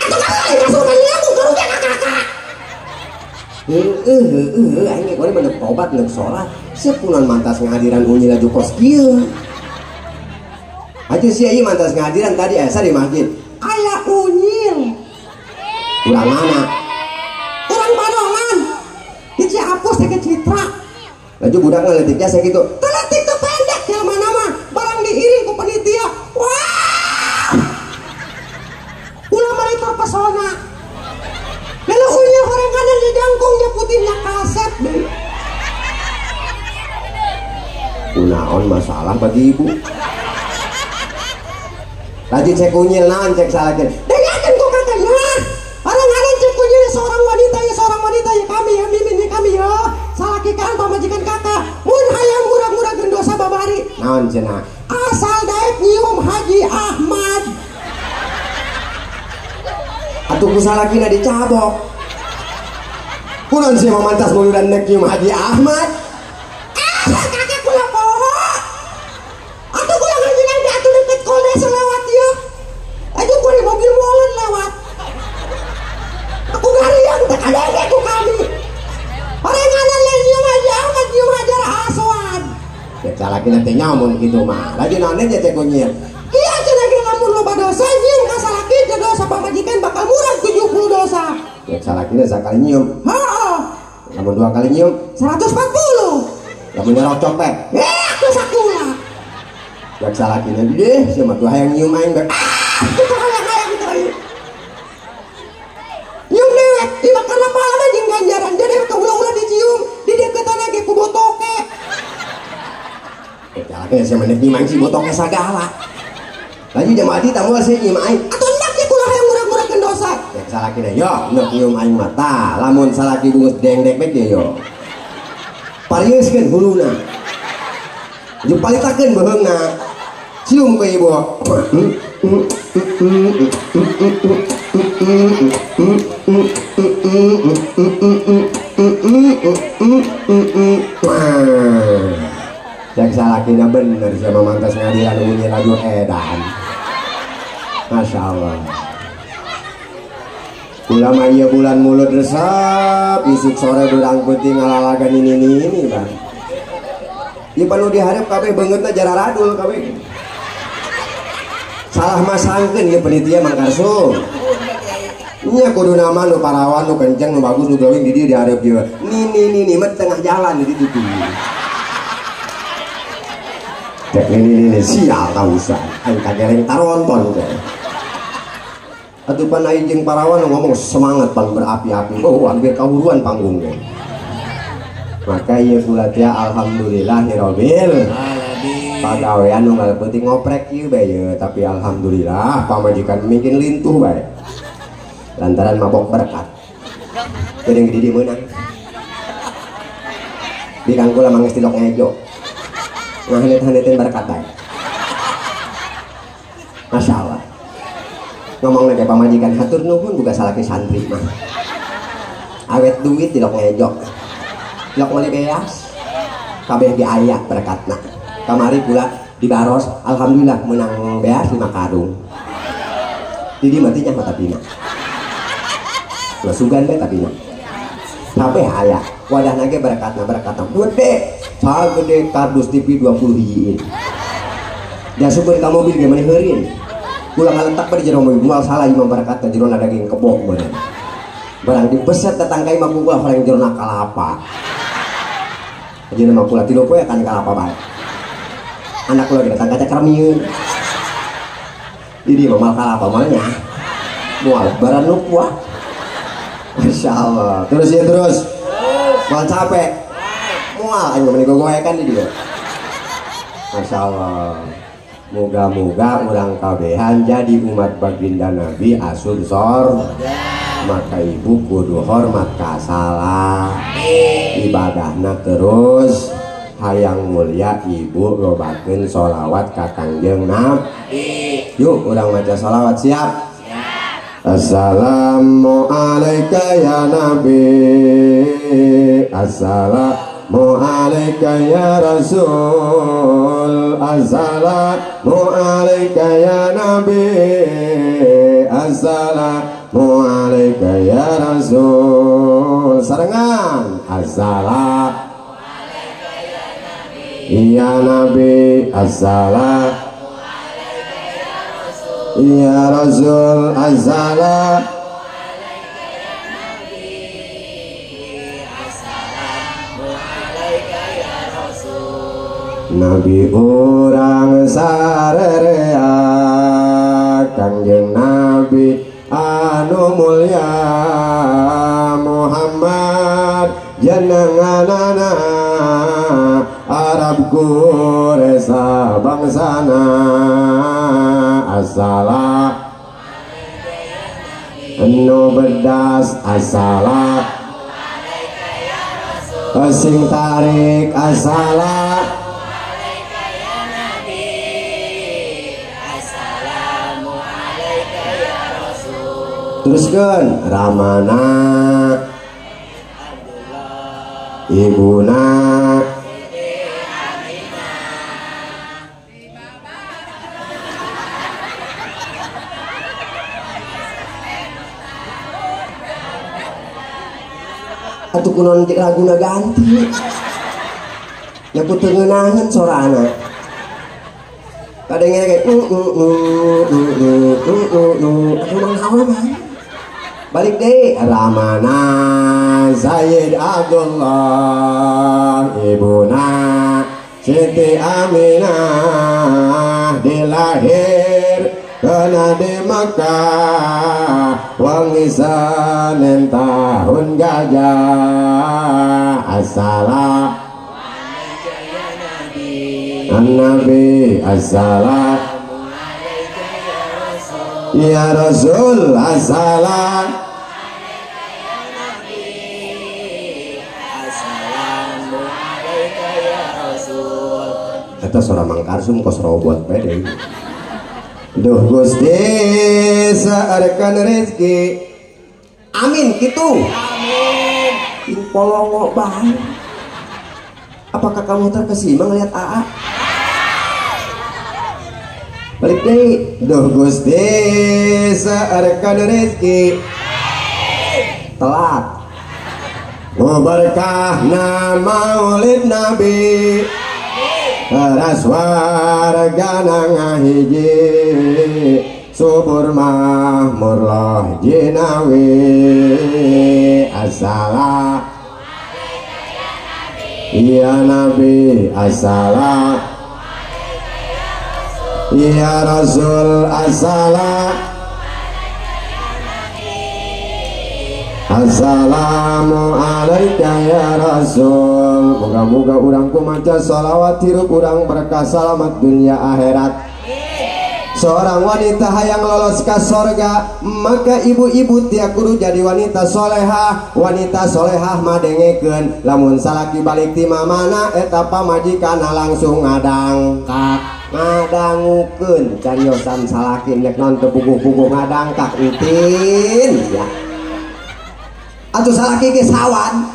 Atuh kalah kasurupan nyambung karunya ka kakak. Heueuh heueuh aing ge kuari mah nek tobat nek salat sia kunaon mantas ngahadiran unyi laju kos kieu. Aja sia ieu mantas ngahadiran tadi asa di masjid. Aya unyil. Urang mana? Urang Badongan. Di Ciapus teh ke Citra. Laju budak ngaletiknya sakitu. Teletik teh pendek jelema mah, barang diiring ku panitia. Wah! Ulah mari terpesona. Lalu unyil horenganan nya jangkung nya putihnya kasep deui. Kunaon masalah bagi ibu? Laju cek unyil naon cek salakina. Dengekeun ku kakaknya. Orang-orang cek unyil seorang wanita ya kami ya mimin ya kami ya. Salaki kan pamajikan kakak. Mun hayang murag-muragkeun dosa babari. Naon cenah? Asal daek nyium Haji Ahmad. Atuh ku salakina dicabok. Kunaon sia mah mantas muludan nek nyium Haji Ahmad? Ah, kakak kula poho. Atuh kula ngajinan di atuh deket kol desa lewat ieu. Aduh kula di mobil molen lewat. Aku gariang teh kadenge ku kami. Horenganan lain nyium Haji Ahmad nyium Hajar Aswad. Cek salakina teh nyamun kitu mah. Laju naon teh cek unyil. Kieu cenah ge lamun loba dosa nyium ka salaki teh dosa pamajikan bakal murag 70 dosa. Cek salakina sakali nyium. Heeh. Lamun dua kali nyium 140. Lamun nyerocok teh. Eh, dosa kula. Cek salakina deh, sia mah tuh hayang nyium aing bae. Ah, kitu hayang-hayang teh. Nyium dewek, ieu mah karena pahala mah jeung ganjaran. Jadi teh ulah-ulah dicium, di deukeutan ge ku botoke. Cek salakina sia mah nyium aing si botoke sagala. Laju jamaah di tamu sih nyium aing. Atuh enak ge kula hayang murag-muragkeun dosa. Cek salakina yo, neuk nyium aing mah tah, lamun salaki bungus dengdek bae ge yo. Parieuskeun huluna. Jeung palitakeun beuheungna. Cium ke ibu. Cek salakina bener sama mantas ngadiran bunyi laju edan. Masya Allah. Ulama iya bulan mulut resep, isuk sore beurang peuting ngalalagan ini bang. Ieu panu dihareup kabeh beungeutna jararadul kabeh. Salah masangkeun ieu panitia Mang Karsum. Nya kudu nama nu parawan nu kenceng nu bagus nu glowing di dieu di hareup ieu. Nini nini mah tengah jalan di ditu tuh. Cek nini nini sial tausan. Aing kageleng taronton teh. Atuh pan aing jeung parawan ngomong semangat pan berapi-api. Oh, hampir kawuruan panggungnya. Maka ieu kula teh alhamdulillahirabbil alamin. Pagawean nu ngaleupeut ngoprek ieu bae ye, tapi alhamdulillah pamajikan mungkin lintuh bae. Lantaran mabok berkat. Geuning di dieu meunang. Di kang kula mangis tilok ngejo. Ngahanet-hanetin berkat bae. Masya Allah. Ngomong lagi pamajikan hatur nuhun buka salaki santri mah. Awet duit tilok ngejo. Tilok meuli beas. Kabeh di aya berkatna. Kamari pula di Baros, alhamdulillah menang beas 5 karung. Jadi mati nya mata pina. Masukan bae tapi na. Kabeh aya. Wadahna ge berkatna berkatna. Gede, sagede kardus TV 20 hijiin. Diasupkeun ka mobil ge mani heurin. Kula ngaletak bae di jero mobil, moal salah imah berkatna jerona daging kebo meureun. Barang dibeset datang ka imah kula horeng jerona kalapa. Ajeuna mah kula 3 poe kan kalapa bae. Anak kula ge datang ka cakremieun. Jadi mah moal kalapa mah nya. Moal baran nu kuah. Masya Allah. Terus ya terus. Moal capek. Moal aing mah gogoekan di dieu. Masya Allah. Moga-moga urang kabehan jadi umat baginda Nabi asup sorga. Maka ibu kudu hormat ka salah. Ibadahna terus hayang mulia ibu lobakeun sholawat ka Kangjeng Nabi. Yuk urang maca sholawat siap. Assalamu alayka ya Nabi, assalamu alayka ya Rasul, assalamu alayka ya Nabi, assalamu alayka ya Rasul. Sarengan assalamu alayka ya Nabi, ya Nabi, assalamu ya Rasul, assalamu alayka ya Nabi, assalamu alayka ya Rasul. Nabi urang sarerea, Kangjeng Nabi anu mulya, Muhammad jenenganana, Arab Quraisy bangsana. Assalam nu bedas, assalam sing tarik, assalam alayka ya Nabi, assalamu alayka ya Rasul. Teruskeun ramana Abdullah ibuna atuh kunaon laguna ganti nya ku teu ngeunaheun sorana kadang kayak atuh naon mah balik deui ramana Sayyid Abdullah ibuna Siti Aminah dilahir kena di Mekah wangi Senin tahun gajah. Assalamu alayka ya Nabi, Nabi, assalamu alayka ya Rasul, ya Rasul, assalamu alayka ya Nabi, assalamu alayka ya Rasul. Eta sora Mang Karsum kos robot bae deui. Duh Gusti saarkan rezeki. Amin kitu. Amin. Ing polongo bae. Apakah kamu terkesima ngelihat AA? Balik deui. Duh Gusti saarkan rezeki. Telat. Berkahna maulid Nabi. Teras warga ngahiji. Subur mah murloh jinawi. Assalam ya Nabi, assalam ya Rasul, assalam. Assalamu alaika ya Rasul. Moga-moga urang kumaca sholawat hirup urang berkah salamat dunia akhirat. Seorang wanita yang lolos ke sorga, maka ibu-ibu tia kudu jadi wanita solehah. Wanita solehah madengekeun lamun salaki balik ti mamana eta pamajikanna langsung ngadang kak ngadangukeun cariosan salaki nek naon teu puguh-puguh ngadangkak entin ya. Atuh salaki ge sawan,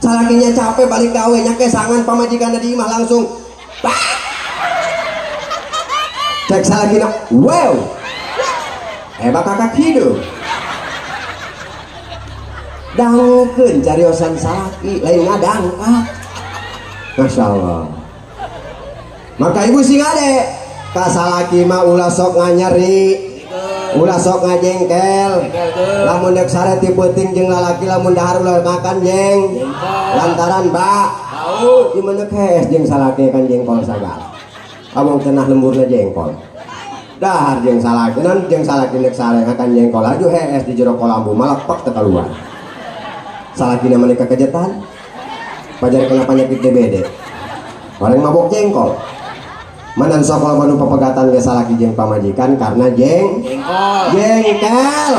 salakinya capek balik gawe nya kesangan pamajikanna di imah langsung bah. Cek salakina, wow, hebat kakak hidup. Dangukeun cariosan salaki lain ngadangkak. Masya Allah. Maka ibu sing ade ka salaki mah ulah sok nganyeri, ulah sok ngajengkel. Lamun dek sare ti peuting jeung lalaki lamun dahar ulah makan jeng. Lantaran ba bau. Ieu mah hees jeung salaki kan jengkol sagala. Abong cenah lemburna jengkol. Dahar jeung salaki non jeung salaki nek sare makan jengkol aju hees di jero kolambu malah pek teu kaluar. Salakina mah kekejetan. Pajar kena penyakit DBD. Orang mabok jengkol. Manan sokol manu pepegatan ge salaki jeung pamajikan karena jengkol. Jengkel.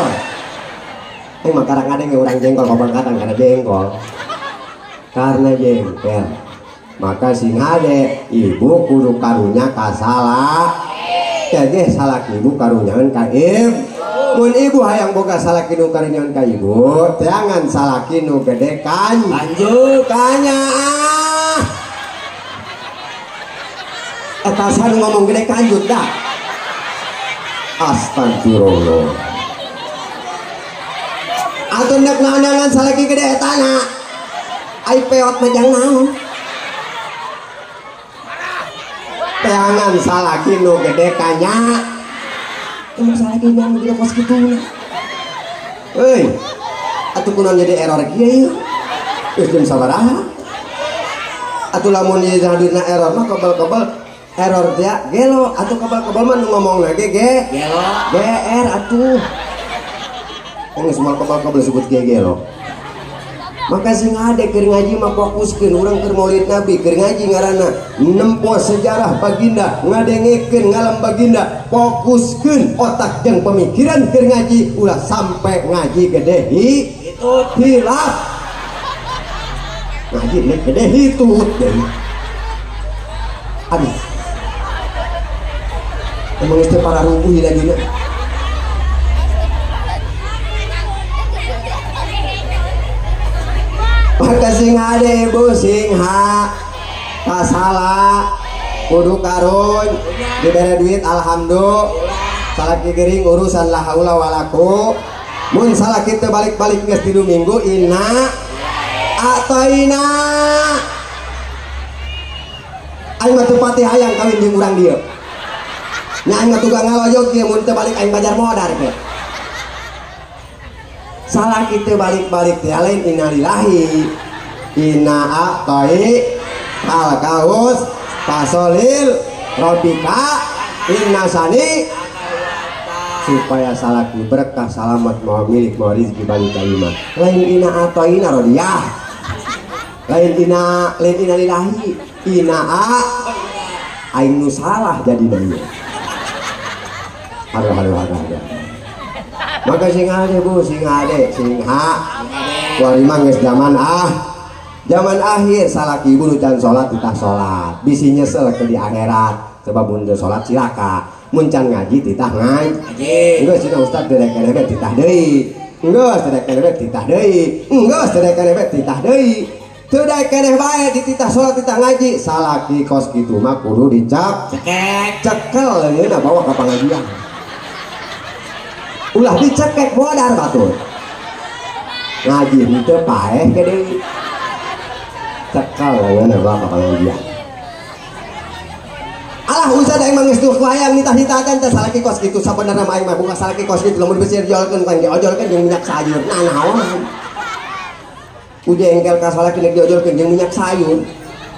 Mah karang ngadeng urang jengkol pepegatan karena jengkol. Karena jengkel. Maka sing hade ibu kudu karunya ka salah. Jadi salaki ibu karunyaeun ka ibu. Mun ibu hayang boga salaki nu karunyaeun ka ibu, jangan salaki nu gede kan. Lanjut kanya. Eta sanu ngomong gede kanjut dah. Astagfirullah. Atuh nek naonangan salaki gede etana. Ai peot mah jang naon. Teangan salaki nu gede kanya. Emang salaki nu gede kos kitu. Euy. Atuh kunaon jadi error kieu ieu? Geus jam sabaraha? Atuh lamun ieu hadirna error mah kebal-kebal error teh gelo atuh kebal-kebal mah nu ngomongna ge gelo GR atuh. Geus moal kebal-kebal sebut ge gelo. Maka sing ade keur ngaji mah fokuskeun urang keur maulid Nabi keur ngaji ngaranna nempo sejarah baginda ngadengekeun ngalam baginda fokuskeun otak jeung pemikiran keur ngaji ulah sampai ngaji gede hitut hilaf ngaji gede hitut deui. Aduh emang geus teu pararuguh lagina. Maka sing ade ibu sing ha kasala kudu karun dibere duit alhamdulillah salaki gering urusan la haula walaku mun salaki teu balik-balik geus 3 minggu inna ataina aing mah teu pati hayang kawin jeung urang dieu nya aing mah tukang ngaloyog ieu mun teu balik aing bajar modar ke. Salah kita balik-balik teh lain innalillahi inna a'toi al kaus fasolil robika inna sani supaya salaki berkah salamat mau milik mau rezeki balik kalima lain inna a'toina rodiyah lain inna lain innalillahi inna a aing nu salah jadi nanya. Aduh aduh aduh aduh. Maka sing ade bu, sing ade, sing ha. Kuari mah geus zaman ah. Zaman akhir salaki ibu nu can salat titah salat. Bisi nyesel ke di akhirat sebab mun teu salat cilaka. Mun can ngaji titah ngaji. Geus cenah ustaz direk keneh titah deui. Geus direk keneh titah deui. Geus direk keneh titah deui. Teu daek keneh bae dititah salat titah ngaji. Salaki kos kitu mah kudu dicak cekek. Cekel leungeunna bawa ka pangajian. Ulah dicekek modar batur ngaji itu paeh ke deui cekel leungeunna bawa ka pangajian. Alah usah da emang geus duh hayang nitah-nitahkan teh salaki kos kitu sabenerna mah aing mah buka salaki kos kitu lamun bisi diolkeun kan diojolkeun jeung minyak sayur. Nah naon? Ku jengkel ka salaki nek diojolkeun jeung minyak sayur.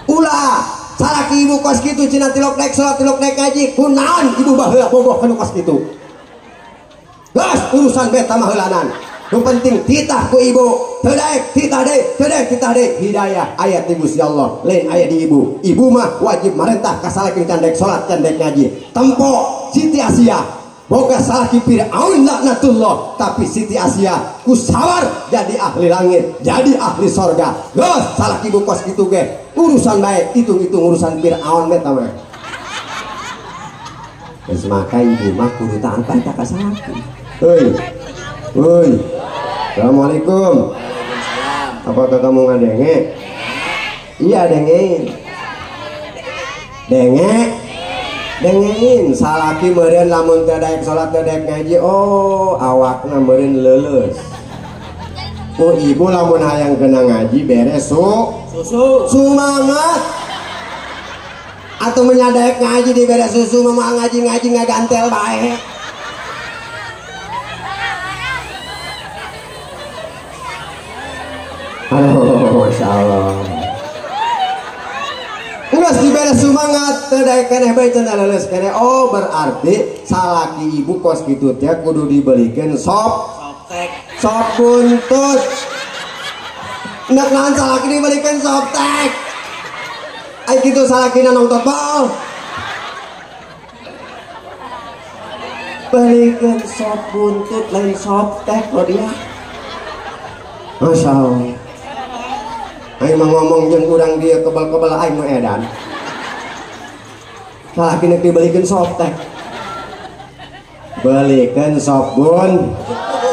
Ulah salaki ibu kos kitu cenah tilok naik salat tilok naik ngaji kunaon ibu baheula bogoh kanu kos kitu. Geus urusan beta mah heulanan. Nu penting titah ku ibu, teu daek titah deui, teu daek titah deui. Hidayah aya ti Gusti Allah, lain aya di ibu. Ibu mah wajib marentah ka salaki can daek salat can daek ngaji. Tempo Siti Asia boga salaki Fir'aun laknatullah, tapi Siti Asia ku sabar jadi ahli langit, jadi ahli sorga. Geus salaki ibu kos kitu ge urusan bae, hitung-hitung urusan Fir'aun eta mah. Geus maka ibu mah kudu taat ka salaki. Heuy. Heuy. Assalamualaikum. Apakah kamu ngadenge? Iya dengein. Denge. Dengein salaki meureun lamun teu daek salat teu daek ngaji, oh awakna meureun leuleus. Ku ibu lamun hayang kena ngaji beres susu. Sumangat. Atau menyadaek ngaji di beres susu mah ngaji-ngaji ngagantel bae. Aduh, Masya Allah. Geus diberes semangat teu daek keneh bae cenah leuleus keneh. Oh berarti salaki ibu kos kitu teh kudu dibelikeun sop soptek. Sop buntut. Nek naon salaki dibelikeun soptek. Ai kitu salakina nonton bal. Belikeun sop buntut lain soptek lo dia. Masya Allah. Aing mah ngomong jeung urang dia kebal-kebal aing nu edan. Salaki nek dibelikeun soptek. Belikeun sop bun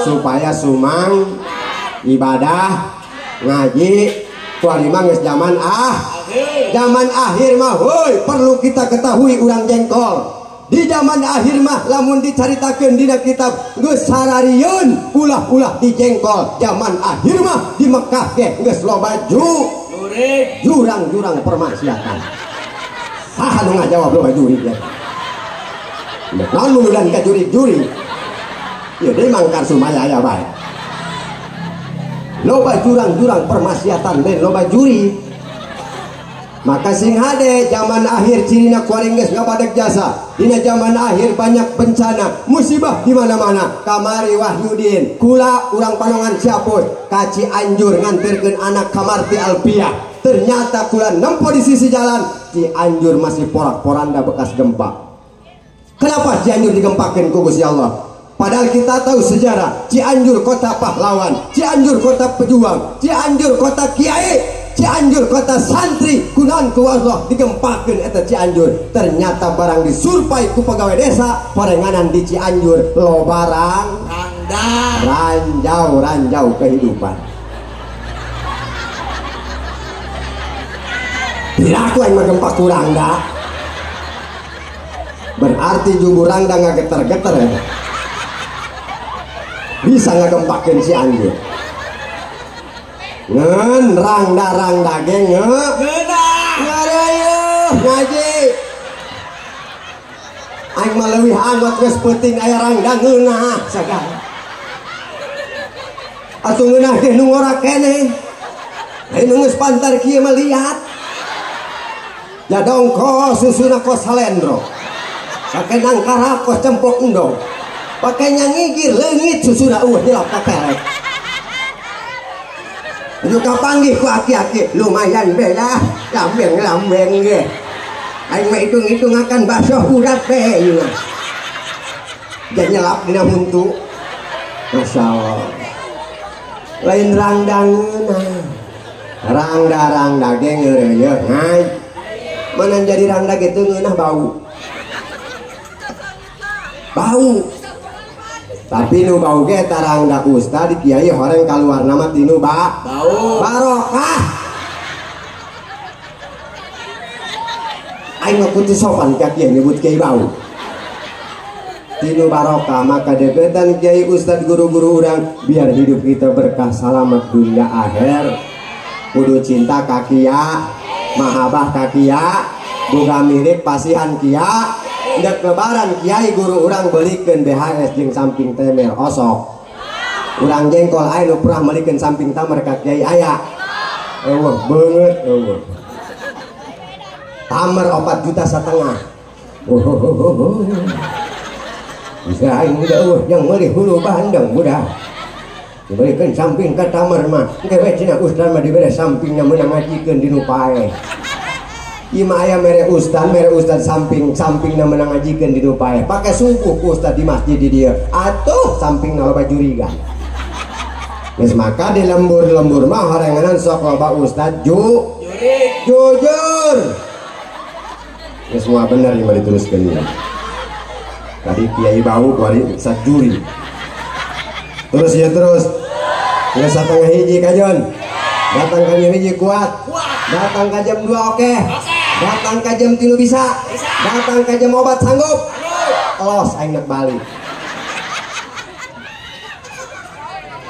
supaya sumang ibadah ngaji kuari mah geus zaman zaman akhir mah heuy perlu kita ketahui urang jengkol. Di zaman akhir mah lamun dicaritakeun dina kitab geus sararieun ulah-ulah di jengkol. Zaman akhir mah di Mekah ge geus loba jurang-jurang permaksiatan. Saha nu ngajawab loba jurig ya? Naon muludan ka jurig-jurig? Ieu deui mangkar sumaya aya bae. Loba jurang-jurang permaksiatan lain loba jurig. Maka sing hade zaman akhir cirina kuaring geus ngabadek jasa. Dina zaman akhir banyak bencana, musibah di mana-mana. Kamari Wahyudin, kula urang Panongan Ciapus, ka Cianjur nganterkeun anak kamarti Alpiah. Ternyata kula nempo di sisi jalan, Cianjur masih porak-poranda bekas gempa. Kenapa Cianjur digempakeun ku Gusti Allah? Padahal kita tahu sejarah Cianjur kota pahlawan, Cianjur kota pejuang, Cianjur kota kiai, Cianjur kota santri. Kunaon ku Allah digempakeun eta Cianjur. Ternyata barang disurpai ku pegawai desa, horenganan di Cianjur lobarang ranjau-ranjau kehidupan. Piraku aing mah gempa ku rangda. Berarti jumbo rangda ngageter-geter eta. Bisa ngagempakeun Cianjur. Ngen rangda-rangda ge ngeunah ngareueuh ngaji. Aing mah leuwih anggot geus peuting aya rangda ngeunah sagala. Atuh ngeunah ge nu ngora keneh. Aing nu geus pantar kieu mah liat. Jadongko susuna kos salendro. Pake nangkara kos cempok endong. Pake nyangigir leungit susuna eueuh nyelap ka perek. Juga panggih ku aki-aki lumayan beda lambeng-lambeng ge. Aing mah hitung-hitung akan bakso urat be ieu mah. Nyelap dina huntu. Masyaallah. Lain rangdangeuna. Rangda-rangda ge ngeureuyeuh ngai. Mana jadi rangda gitu ngeunah bau. Bau. Tapi nu bau ge eta rangda ustad kiai horeng kaluarna mah tinu bau barokah. Aing mah kudu sopan ka kiai nyebut kiai bau. Tinu barokah maka deketan kiai ustad guru-guru urang biar hidup kita berkah selamat dunia akhir. Kudu cinta ka kiai, mahabbah ka kiai, Buka milik pasihan kia ndek lebaran kiai guru urang belikeun BHS jeung samping temel osok. Urang jengkol aya nu pernah melikeun samping tamer ka kiai aya. Eueuh beungeut eueuh. Tamer 4,5 juta. Oh. Bisa aing udah eueuh yang meuli hulu bandeng budak. Dibelikeun samping ka tamer mah. Engke we cenah ustad mah dibere sampingna meunang ngajikeun di nu paeh. Ieu mah aya mere ustad samping sampingna meunang ngajikeun di nu paeh. Pake subuh ku ustad di masjid di dieu. Atuh sampingna loba jurigan. Geus maka di lembur-lembur mah horenganan sok loba ustad jujur. Geus semua bener ieu mah diteruskeun ieu. Tadi kiai bau kuari ustad juri. Terus ya terus. Geus 12.30 kajon. Datang ka jam 1 kuat. Datang ka jam 2 oke. Datang ka jam 3 bisa. Datang ka jam 4 sanggup. Los aing nek balik.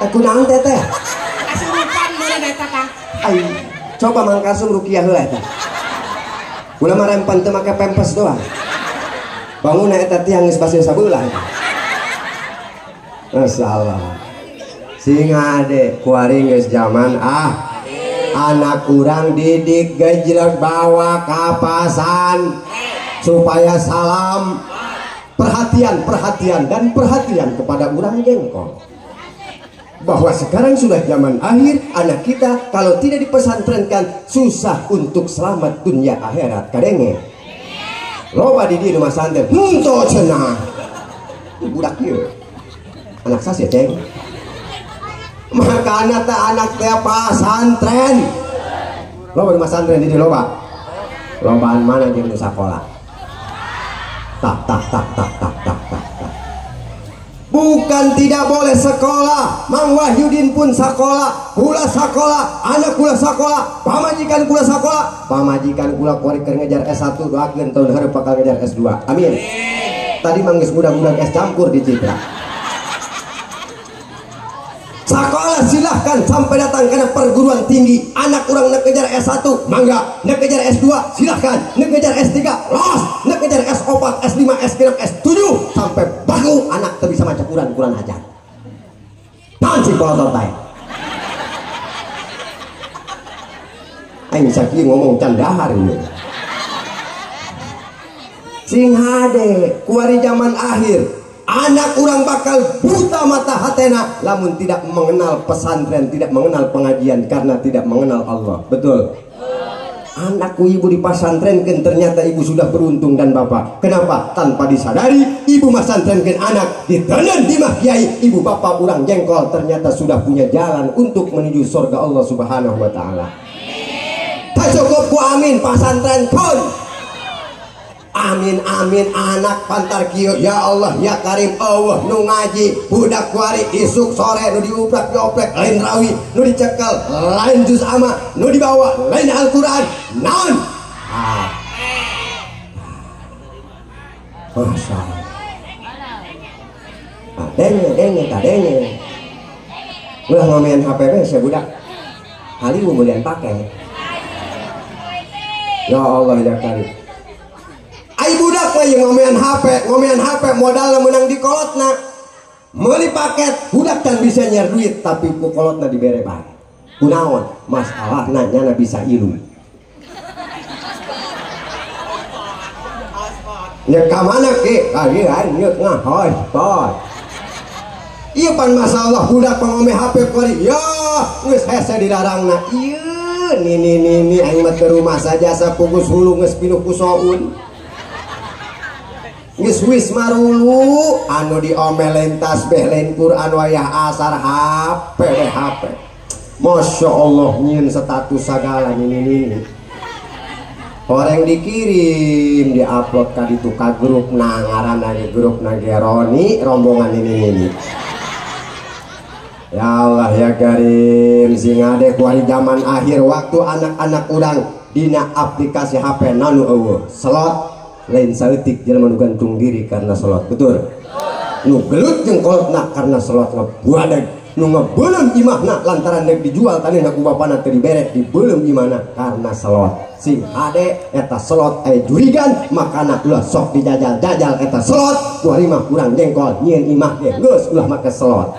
Kunaon teteh? Kasurupan meureun eta Kang. Ai, coba Mang Karsum rukiah heula eta. Ulah mah rempen teu make pempes doang. Bangunna eta tiang geus baseuh sabelah. Masalah. Sing ade kuari geus jaman ah. Anak urang didik gejlek bawa kapasan supaya salam perhatian perhatian dan perhatian kepada urang jengkol. Bahwa sekarang sudah zaman akhir, anak kita kalau tidak dipesantrenkan susah untuk selamat dunia akhirat. Kadenge loba di rumah santren henteu cenah budak ieu anak sas ya ceng. Makana teh anak teh pasantren loba rumah santren di loba lobaan mana jeung nu sakola tak tak tak tak tak tak tak. Bukan tidak boleh sekolah, Mang Wahyudin pun sekolah, kula sekolah, anak kula sekolah, pamajikan kula sekolah, pamajikan kula kuari keur ngejar S1 doakeun tahun hareup bakal ngejar S2. Amin. Tadi mang geus mudah-mudahan es campur di Citra. Sekolah silahkan sampai datang karena perguruan tinggi. Anak orang nak kejar S1, mangga. Nak kejar S2, silahkan. Nak kejar S3, los. Nak kejar S4, S5, S6, S7 sampai baku anak teu bisa maca Quran, Quran aja. Naon sih polotot bae? Aing sakieu ngomong can dahar ieu. Sing hade kuari zaman akhir. Anak orang bakal buta mata hatena lamun tidak mengenal pesantren, tidak mengenal pengajian karena tidak mengenal Allah. Betul. Anakku ibu dipasantrenkan, ternyata ibu sudah beruntung dan bapak. Kenapa? Tanpa disadari ibu masantrenkan anak ditenan di mah kiai, ibu bapak urang jengkol ternyata sudah punya jalan untuk menuju surga Allah Subhanahu wa taala. Tak cukup ku amin pasantren pun. Amin amin anak pantar kieu ya Allah ya Karim Allah nu ngaji budak kuari isuk sore nu diuprak dioprek lain rawi nu dicekel lain juz ama nu dibawa lain Al-Qur'an naon ah. Masya Allah. Denge denge kadenge ulah ngomean HP we sia budak halieu meulian pake ya Allah ya Karim. Ai budak mah yang ngomean HP modalna menang di kolotna. Meuli paket budak can bisa nyiar duit tapi ku kolotna dibere bae. Kunaon? Masalahna nyana bisa ilu. Nya ka mana ke? Ah ieu aing nyeuk ngahos. Ieu pan masalah budak pangome HP kuari. Ya, geus hese dilarangna. Ieu nini nini aing mah ke rumah saja sapugus hulu geus pinuh ku soun. Geus wis marulu anu diomelen tasbih lain Quran wayah asar HP we HP. Masya Allah nyieun status sagala nini nini. Orang dikirim diupload ka ditu ka grup na ngaranna ge grup na ge Roni rombongan nini nini. Ya Allah ya Karim sing ade kuari zaman akhir waktu anak-anak urang dina aplikasi HP nanu eueuh slot lain saeutik jelema nu gantung diri karena slot. Betul. Nu gelut jeung kolotna karena slot ngebuadeg. Nu ngebeuleum imahna lantaran deuk dijual taneuhna ku bapana teu dibere dibeuleum imahna karena selot. Sing hade eta selot aya jurigan makana ulah sok dijajal-jajal eta selot. Kuari mah kurang jengkol nyieun imah ge geus ulah make selot.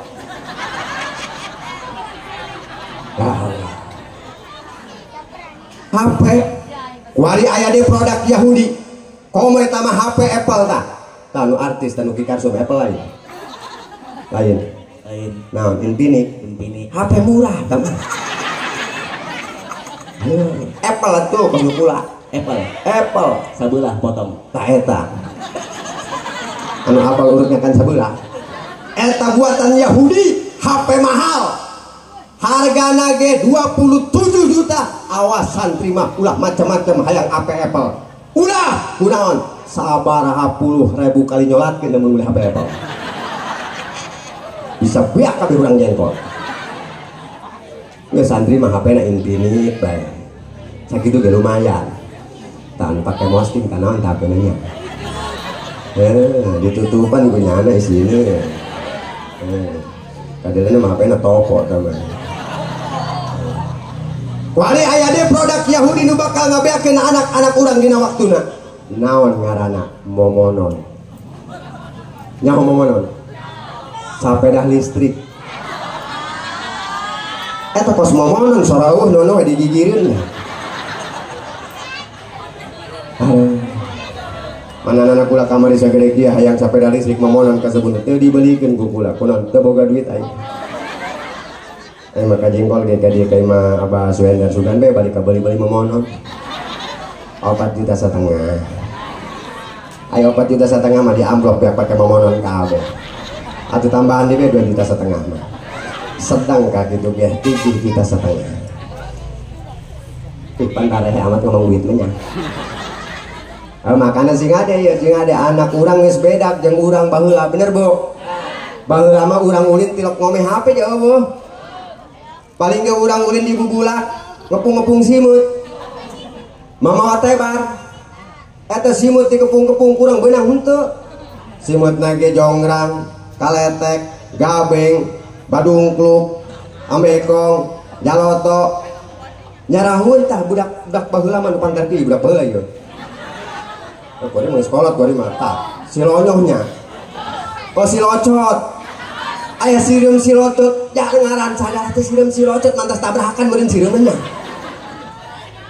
HP kuari aya deui produk Yahudi. Komo eta mah HP Apple tah. Tah nu artis tah nu kikarsum Apple lain. Lain. Lain. Naon Infinix? Infinix. HP murah tah mah. Apple atuh kudu pula. Apple. Apple sabelah potong. Tah eta. Anu apal urutnya kan sabelah. Eta buatan Yahudi, HP mahal. Hargana ge 27 juta. Awas santri mah ulah macam-macam hayang HP Apple. Ulah kunaon? Sabaraha puluh ribu kali nyolatkeun lamun meuli HP Apple. Bisa beak kabeh urang jengkol. Geus santri mah HP-na Infinix bae. Sakitu ge lumayan. Tah anu pake posting tah naon tah HP-na nya. Ditutupan ku nyana isine. Kadelena mah HP-na toko tah mah. Kuari aya deui produk Yahudi nu bakal ngabeakeun anak-anak urang dina waktuna. Naon ngaranna? Momonon. Nyaho momonon? Sapeda listrik. Eta kos momonon sorauh nono we digigireun. Mana kula kamari sagede kieu hayang sapeda listrik momonon kasebut teu dibelikeun ku kula. Kunaon teu boga duit aing. Maka jengkol ge ka dieu ka imah Abah Suhendar sugan be balik ka beuli-beuli momonon. 4,5 juta. Ayo 4,5 juta mah di amplop biar pakai momonon kabeh. Atuh tambahan deui 2,5 juta mah. Sedang ka kitu ge 7,5 juta. Ih pantarehe amat ngomong duit mah nya. Makana sing ade ya sing ade anak urang geus bedak jeung urang baheula bener Bu. Baheula mah urang ulin tilok ngome HP jauh Bu. Paling ge urang ulin di bubulak ngepung-ngepung simut. Mamawa tebar. Eta simut dikepung-kepung kurang beunang henteu. Simut nage jongrang, kaletek, gabeng, badungkluk, ambekong, jaloto. Nyarahun tah budak-budak baheula mah nu pantar kieu budak baheula ieu. Kuari mah sekolah kuari mah tah si lonyohnya. Oh si locot. Aya sireum si locot, ya ngaran sadar teh sireum si locot mantas tabrakan meureun sireumeun mah.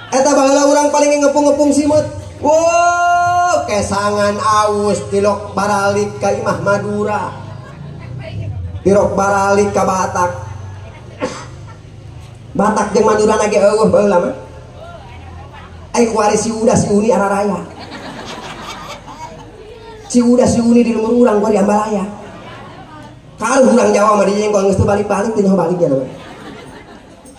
Eta baheula urang paling ngepung-ngepung simut. Wow, kesangan aus tilok baralik ka imah Madura. Tilok baralik ka Batak. Batak jeung Madura na ge eueuh baheula mah. Ai kuari si Uda si Uni araraya. Si Uda si Uni di lembur urang kuari Ambalaya. Kalau urang Jawa mah dijengkol geus teu balik-balik teu nyaho baliknya mah.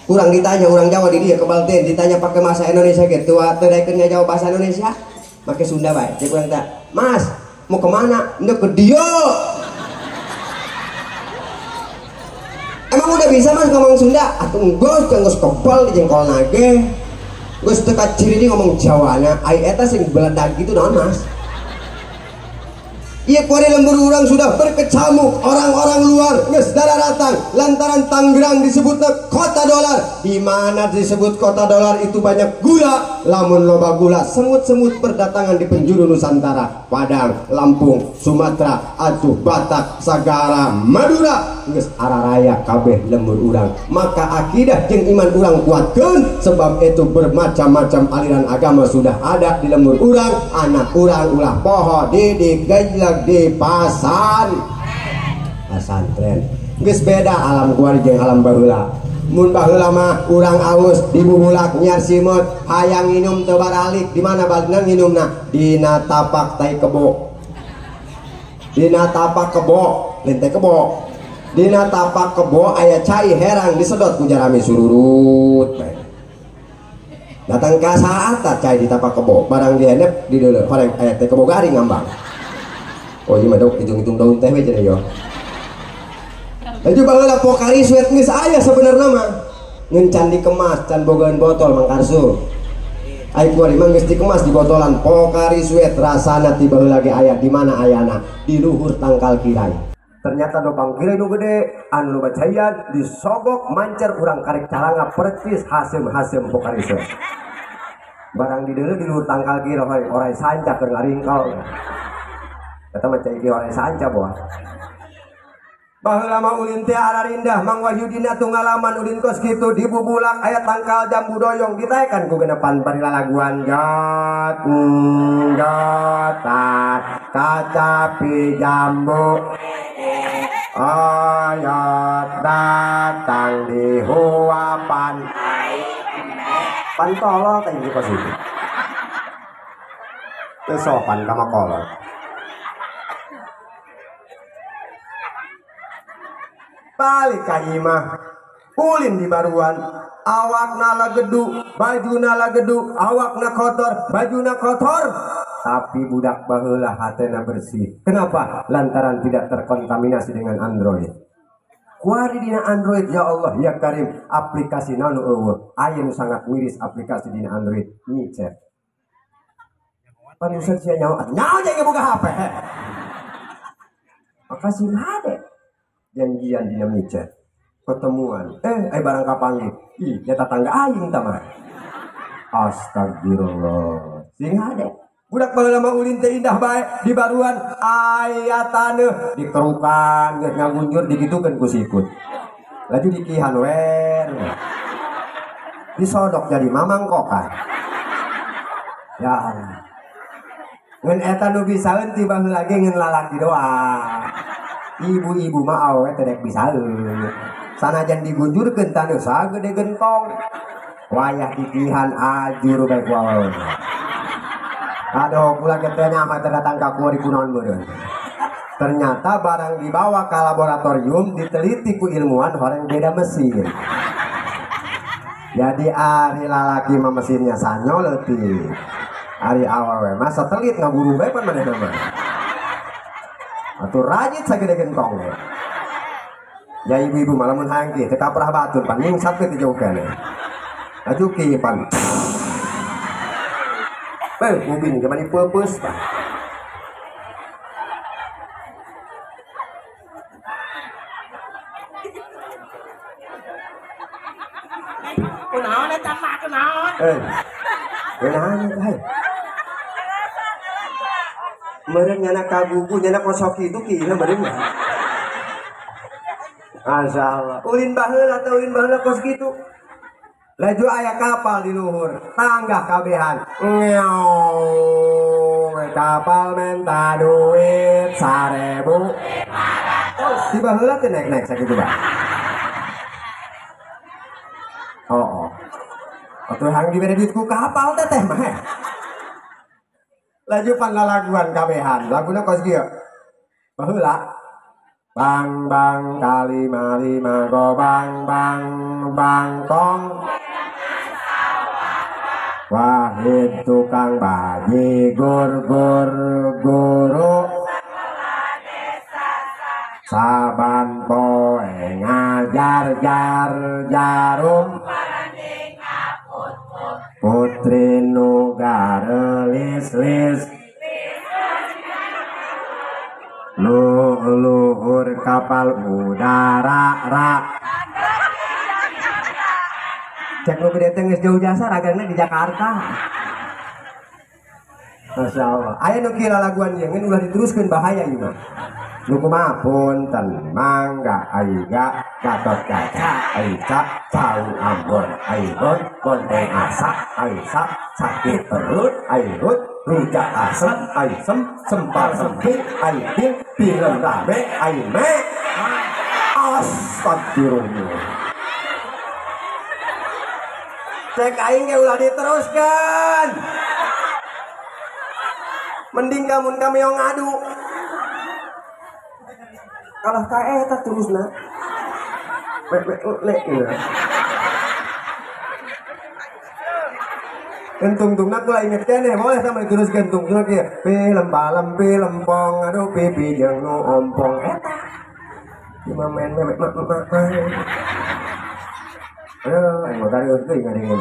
Urang ditanya urang Jawa di dieu kebal teh ditanya pakai bahasa Indonesia ge teu teu daekeun ngajawab bahasa Indonesia, make Sunda bae. Cek urang teh, "Mas, mau kemana?" "Ndek ke dieu." Emang udah bisa Mas ngomong Sunda? Atuh geus geus kebal dijengkol nage. Geus teu kaciri ngomong Jawana, ai eta sing beledag gitu naon Mas? Iya kuari lembur urang sudah berkecamuk, orang-orang luar geus daratang lantaran Tangerang disebutna kota dolar. Di mana disebut kota dolar itu banyak gula, lamun loba gula semut-semut berdatangan di penjuru Nusantara, Padang, Lampung, Sumatera, atuh Batak, Sagara, Madura, geus araraya kabeh lembur urang. Maka akidah jeung iman urang kuatkeun sebab itu bermacam-macam aliran agama sudah ada di lembur urang. Anak urang ulah poho didik gajleg di pasar pesantren. Geus beda alam kuari jeung alam baheula. Mun baheula mah urang aus dibubulak nyiar simut, hayang nginum teu baralik, di mana balikna nginumna? Dina tapak tai kebo. Dina tapak kebo, lain tai kebo. Dina tapak kebo aya cai herang disedot ku jarami sururut. Datang ka saat cai di tapak kebo, barang dihendep di deuleu horeng aya teh kebo garing ngambang. Oh iya mah dok hitung-hitung daun teh we cenah yo. Laju baheula Pocari Sweat geus aya sebenarna mah. Ngan can dikemas, can bogaan botol Mang Karsu. Ai kuari mah geus dikemas di botolan Pocari Sweat rasana ti baheula ge aya di mana ayana? Di luhur tangkal kirai. Ternyata do bangkire nu gede, anu loba caian disogok mancer urang karek calanga percis hasem-hasem pokarise. Barang di deuleu di luhur tangkal kieu orai sanca keur ngaringkal. Eta mah cai kieu orai sanca boa. Baheula mah ulin teh ararindah Mang Wahyudina tuh ngalaman ulin kos kitu di bubulak aya tangkal jambu doyong ditaekan ku genepan bari lalaguan jot jotan kacapi jambu ayat datang di huapan pantolo teh kos itu teu sopan ka makolot. Balik ka imah ulin di baruan awakna lagedu bajuna lagedu awakna kotor bajuna kotor tapi budak baheula hatena bersih. Kenapa? Lantaran tidak terkontaminasi dengan Android. Kuari dina Android ya Allah ya Karim aplikasi naon nu eueuh aya nu sangat miris aplikasi dina Android micet pan usah sia nyawa nyawa jeung boga HP makasih hade janjian dina micet pertemuan barang kapanggih ih nyata tangga aing tah mah astagfirullah sing hade budak baheula mah ulin teh indah bae di baruan aya taneuh dikerukan geus ngagunjur digitukeun ku sikut laju dikihan wer disodok jadi mamangkokan ya Allah ngan eta nu bisaeun ti baheula ge ngan lalaki doang. Ibu-ibu mah awewe teh rek bisaeun sanajan digunjurkeun taneuh sagede gentong wayah dikihan ajur bae ku awewe. Aduh pula teh nya mah teh datang ka kuari kunaon meureun. Ternyata barang dibawa ke laboratorium diteliti ku ilmuwan horeng beda mesin. Jadi ari lalaki mah mesinnya sanyo leutik. Ari awewe mah satelit ngaburu bae pan manehna mah. Atuh rajit sagede gentong. Ya ibu-ibu malah mun hayang kieu teu kaprah batur pan nyungsat we teu jauh keneh. Laju kieu pan. Beuh ubin ge mani peupeus pan. Kunaon eta Pak kunaon? Kunaon eta heuh. Meureun nyana kagugu nyana kosok kitu kieu meureun. Masyaallah. Ulin baheula teh ulin baheula kos kitu. Laju aya kapal di luhur, tanggah kabehan. Ngeong kapal menta duit 1.500. Di baheula teh naik-naik sakitu bah. Oh. Atuh hang dibere duit ku kapal teh teh mah. Laju pan lalaguan kabehan, laguna kos kieu. Baheula bang bang kali lima go bang bang bangkong. Wahid tukang baji gur gur guru. Saban poe ngajar jar jarum. Putri nu garelis lis luhur kapal udara ra. Cek nu gede teh geus jauh jasa ragangna di Jakarta. Masya Allah. Aya nu kieu lalaguan ieu ngeun ulah diteruskeun bahaya ieu mah. Nu kumaha punten mangga aiga Gatot Kaca Aica cau Ambon Aibon bonteng asak Aisak sakit perut Airut rujak asem Aisem sempal sempit Aipin film rame Aime. Astagfirullah. Cek aing ge ulah diteruskan. Mending kamun kami yang ngadu. Kalah ka eta terusna. Le le. Entungtungna kula inget keneh boleh sama diteruskeun tungtungna kieu. Film balem film pong aduh pipi jeung nu ompong eta. Cuma main memek mak mak. Aduh, aing motor euy teuing ngadengin.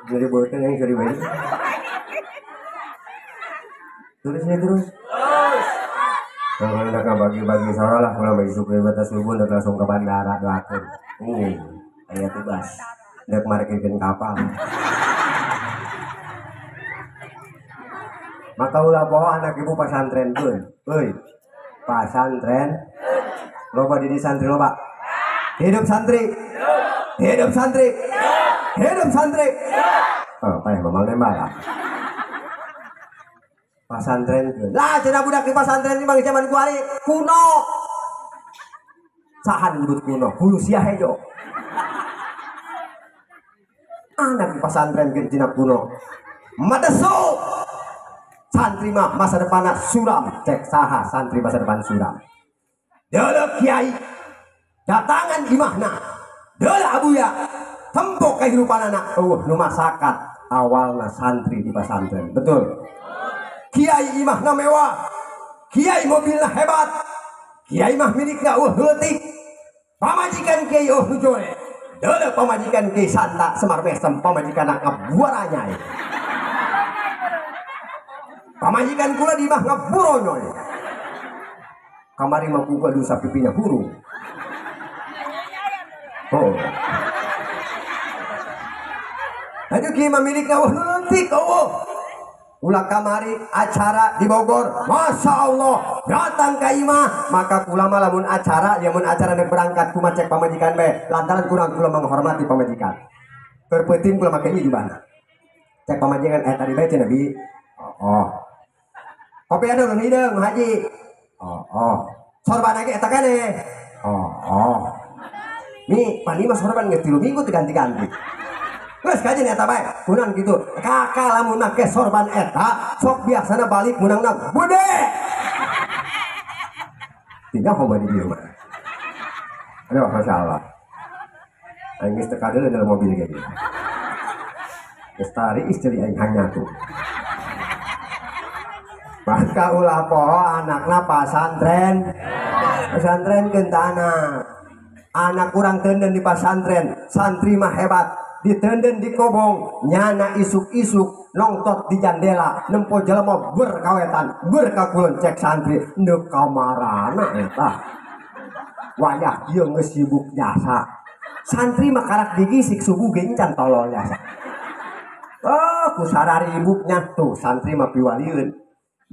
Jadi beuteung yang jadi bae. Terus nih terus. Terus. Kalau hendak bagi-bagi salah lah, kalau bagi suku batas subuh udah langsung ke bandara doakeun. Aya tugas. Hendak markirkeun kapal. Maka ulah poho anak ibu pasantren euy. Euy. Pasantren. Loba di santri loba. Hidup santri. Hidup santri. Hidup santri. Oh, payah mamang nembak lah. Pasantren lah cenah budak di pasantren ini bang zaman kuari kuno. Sahan budut kuno, hulu sia hejo. Anak di pasantren ge cenah kuno. Madesu. Santri mah masa depanna suram, cek saha santri masa depan suram. Deuleuh kiai datangan imahna, deuleuh abuya tempo kehidupan anak, nu masakat awalna santri di pasantren. Betul. Kiai imahna mewah, kiai mobilna hebat, kiai mah milikna leutik, pamajikan kiai nu jore, deuleuh pamajikan kiai santa semar mesem pamajikan ngabuaranya. Pamajikan kula di imah ngaburonyoy. Kamari mah kula dosa pipinya hurung. Oh. Aduh kiai mah milikna nu leutik eueuh. Ulah kamari acara di Bogor, Masya Allah datang ke imah, maka kula mah lamun acara, ya mun acara nek berangkat kuma cek pamajikan bae, lantaran kurang kula menghormati pamajikan. Keur peuting kula make ieu jubahna. Cek pamajikan tadi bae cenah bi. Oh. Kopi ada nu hideung haji. Oh. Sorban ge eta keneh. Oh. Mi, pani mah sorban geus 3 minggu teu ganti-ganti. Geus kajen eta bae, kunaon kitu. Kakak lamun make sorban eta, sok biasana balik meunangna bude. Tinggal hoba di dieu mah. Aduh, Masya Allah. Aing geus teu kadeuleu dalam mobil ge. Geus tari istri aing hanyatu. Maka ulah poho anakna pasantren. Pesantren kentana. Anak kurang tenden di pasantren, santri mah hebat. Ditenden di kobong, nyana isuk-isuk, nongtot di jandela, nempo jelema berkawetan, berkakulon cek santri, ndek kamarana eta. Wayah ieu geus sibuk jasa. Santri mah karak digisik subuh ge encan tolol jasa. Oh, ku sararibuknya tuh santri mah piwalieun.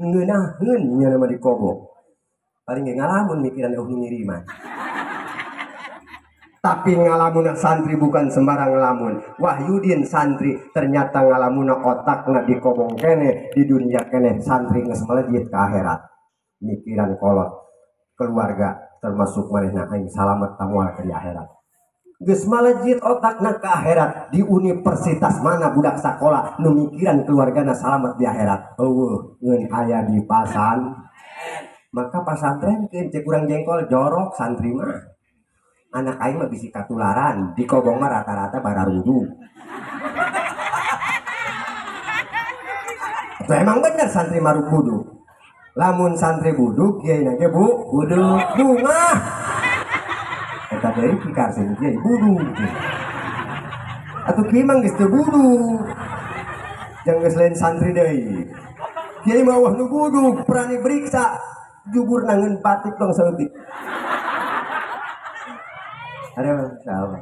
Ngeunaheun nyana mah di kobong. Paling ge ngalamun mikiran eueuh nu ngiriman. Tapi ngalamuna santri bukan sembarang ngelamun. Wahyudin santri ternyata ngalamuna otakna di kobong kene, di dunia kene santri geus melejit ke akhirat. Mikiran kolot keluarga termasuk manehna aing salamet tamual ke di akhirat. Geus melejit otakna ke akhirat. Di universitas mana budak sakola nu mikiran keluargana salamet di akhirat. Eueuh ngeun aya di pasan. Maka pasantren keun cek urang jengkol jorok santri mah. Anak aing mah bisi katularan, di kobong mah rata-rata bararudu. Itu emang bener santri maruk buduk. Lamun santri buduk, kiai na ge bu, buduk bungah. Eta deui kikar sing kiai buduk. Atuh kiai mah geus teu buduk. Jeung geus lain santri deui. Kiai mah wah nu buduk, berani periksa, jubur nangeun batik dong saeutik. Ada masalah.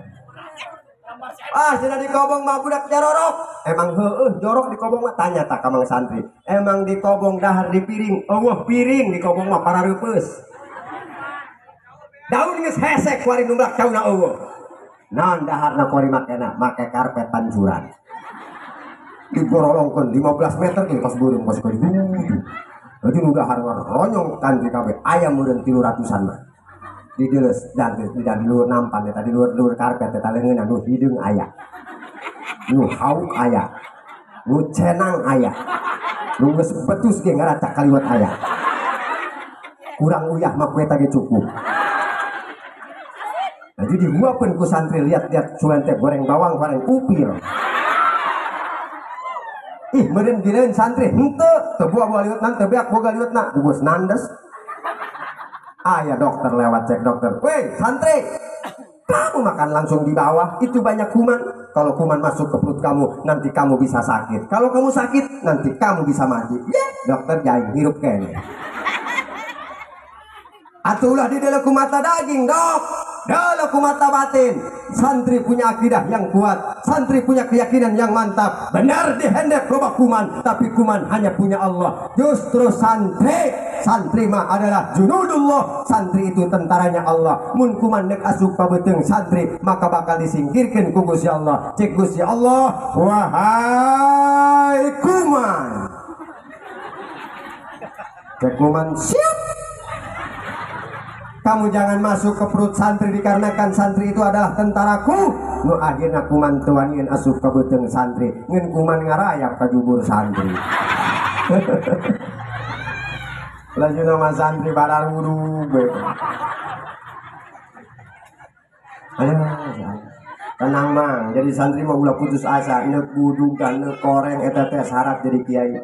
Ah, sudah di kobong mah budak jarorok. Emang heueuh jorok di kobong mah tanya tak kamang santri. Emang di kobong dahar di piring, eueuh piring di kobong mah para reupeus. Daun geus hesek kuari numblak daunna eueuh. Naon daharna kuari makena, make karpet pancuran. Digorolongkeun 15 meter ge pas beureum pas ka ditu. Jadi nu dahar ronyong santri kabeh aya meureun 300-an mah. Di deles dan di luar nampan eta di luar karpet eta leungeun nu hideung aya, nu hauk aya, nu cenang aya, nu geus betus ge ngaracak kaliwat aya. Kurang uyah mah kue tadi cukup. Nah, jadi dihuapeun ku santri lihat-lihat cuan teh goreng bawang goreng upil. Ih meureun direun santri henteu teu buah-buah liwetna teu beak boga liwetna geus nandes. Ayah dokter lewat cek dokter. Weh santri, kamu makan langsung di bawah, itu banyak kuman. Kalau kuman masuk ke perut kamu, nanti kamu bisa sakit. Kalau kamu sakit, nanti kamu bisa mati. Yeah. Dokter jaing hirup kene. Atulah di dalam mata daging dok, dalam mata batin. Santri punya akidah yang kuat, santri punya keyakinan yang mantap. Benar dihendek loba kuman, tapi kuman hanya punya Allah. Justru santri, santri mah adalah junudullah. Santri itu tentaranya Allah. Mun kuman nek asup ka beuteung santri, maka bakal disingkirkeun ku Gusti Allah. Cek Gusti Allah, wahai kuman. Cek kuman siap. Kamu jangan masuk ke perut santri dikarenakan santri itu adalah tentaraku. Nu akhirna kuman teu wanian asup ka beuteung santri, ngeun kuman ngarayap ka jubur santri. Laju nama santri bararudug we. Ayo, tenang mang, jadi santri mah ulah putus asa, neuk budugan, neuk koreng eta teh syarat jadi kiai.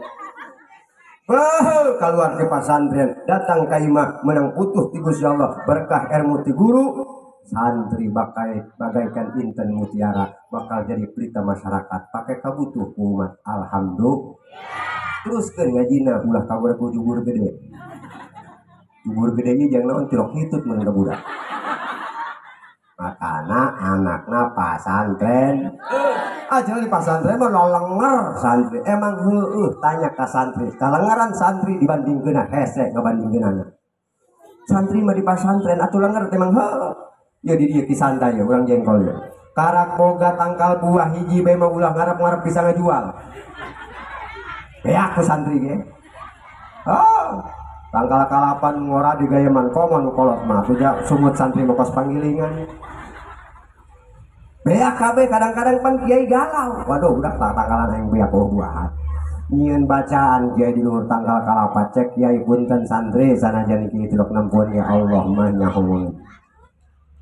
Keluar di pesantren, datang ka imah menang putuh ti Gusti Allah, berkah ilmu ti guru, santri bakai bagaikan inten mutiara, bakal jadi pelita masyarakat, pakai kabutuh umat. Alhamdulillah. Teruskeun ngajina ulah kagoda ku jubur gede. Jubur gede ieu jang naon tilok hitut mun ka budak. Makana anakna pasantren. Aja di pasantren mah lelenger santri. Emang heueuh tanya ka santri. Kalengeran santri dibandingkeun hese ngabandingkeunana. Santri mah di pasantren atuh lenger teh emang heueuh. Ya di dieu ki santai ya urang jengkol ya. Karak boga tangkal buah hiji bae mah ulah ngarep-ngarep bisa ngajual. Beak ku santri ge. Oh, tangkal kalapan ngora di gayeman komo nu kolot mah tuh sumut santri mah kos panggilingan. Beak kabeh kadang-kadang pan kiai galau. Waduh udah tangkalan aing beak buah-buahan. Nyieun bacaan kiai di luhur tangkal kalapa cek kiai punten santri sanajan iki tilok nempuan ya Allah mah nyahoeun.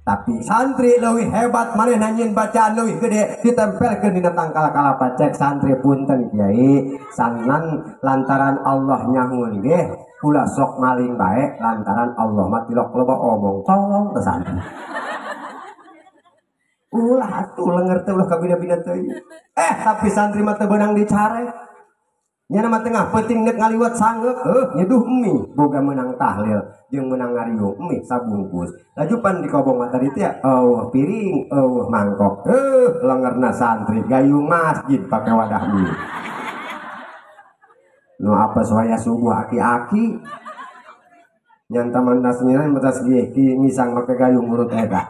Tapi santri leuwih hebat manehna nyieun bacaan leuwih gede ditempelkeun dina tangkal kalapa cek santri punten kiai sanan lantaran Allah nyahoeun ge ulah sok maling bae lantaran Allah mah tilok loba omong tolong teh santri. Ulah atuh lenger teh ulah kabina-bina teuing. Tapi santri mah teu beunang dicarek. Nya mah tengah peuting nek ngaliwat sangeuk, heuh nyeduh mie boga meunang tahlil jeung meunang ngariung mie sabungkus. Laju pan dikobong mah tadi teh eueuh piring, eueuh mangkok. Heuh lengerna santri gayung masjid pake wadah mie. Nu apes waya subuh aki-aki. Nyanta mantas ngiran mentas ge ki ngisang make gayung urut eta.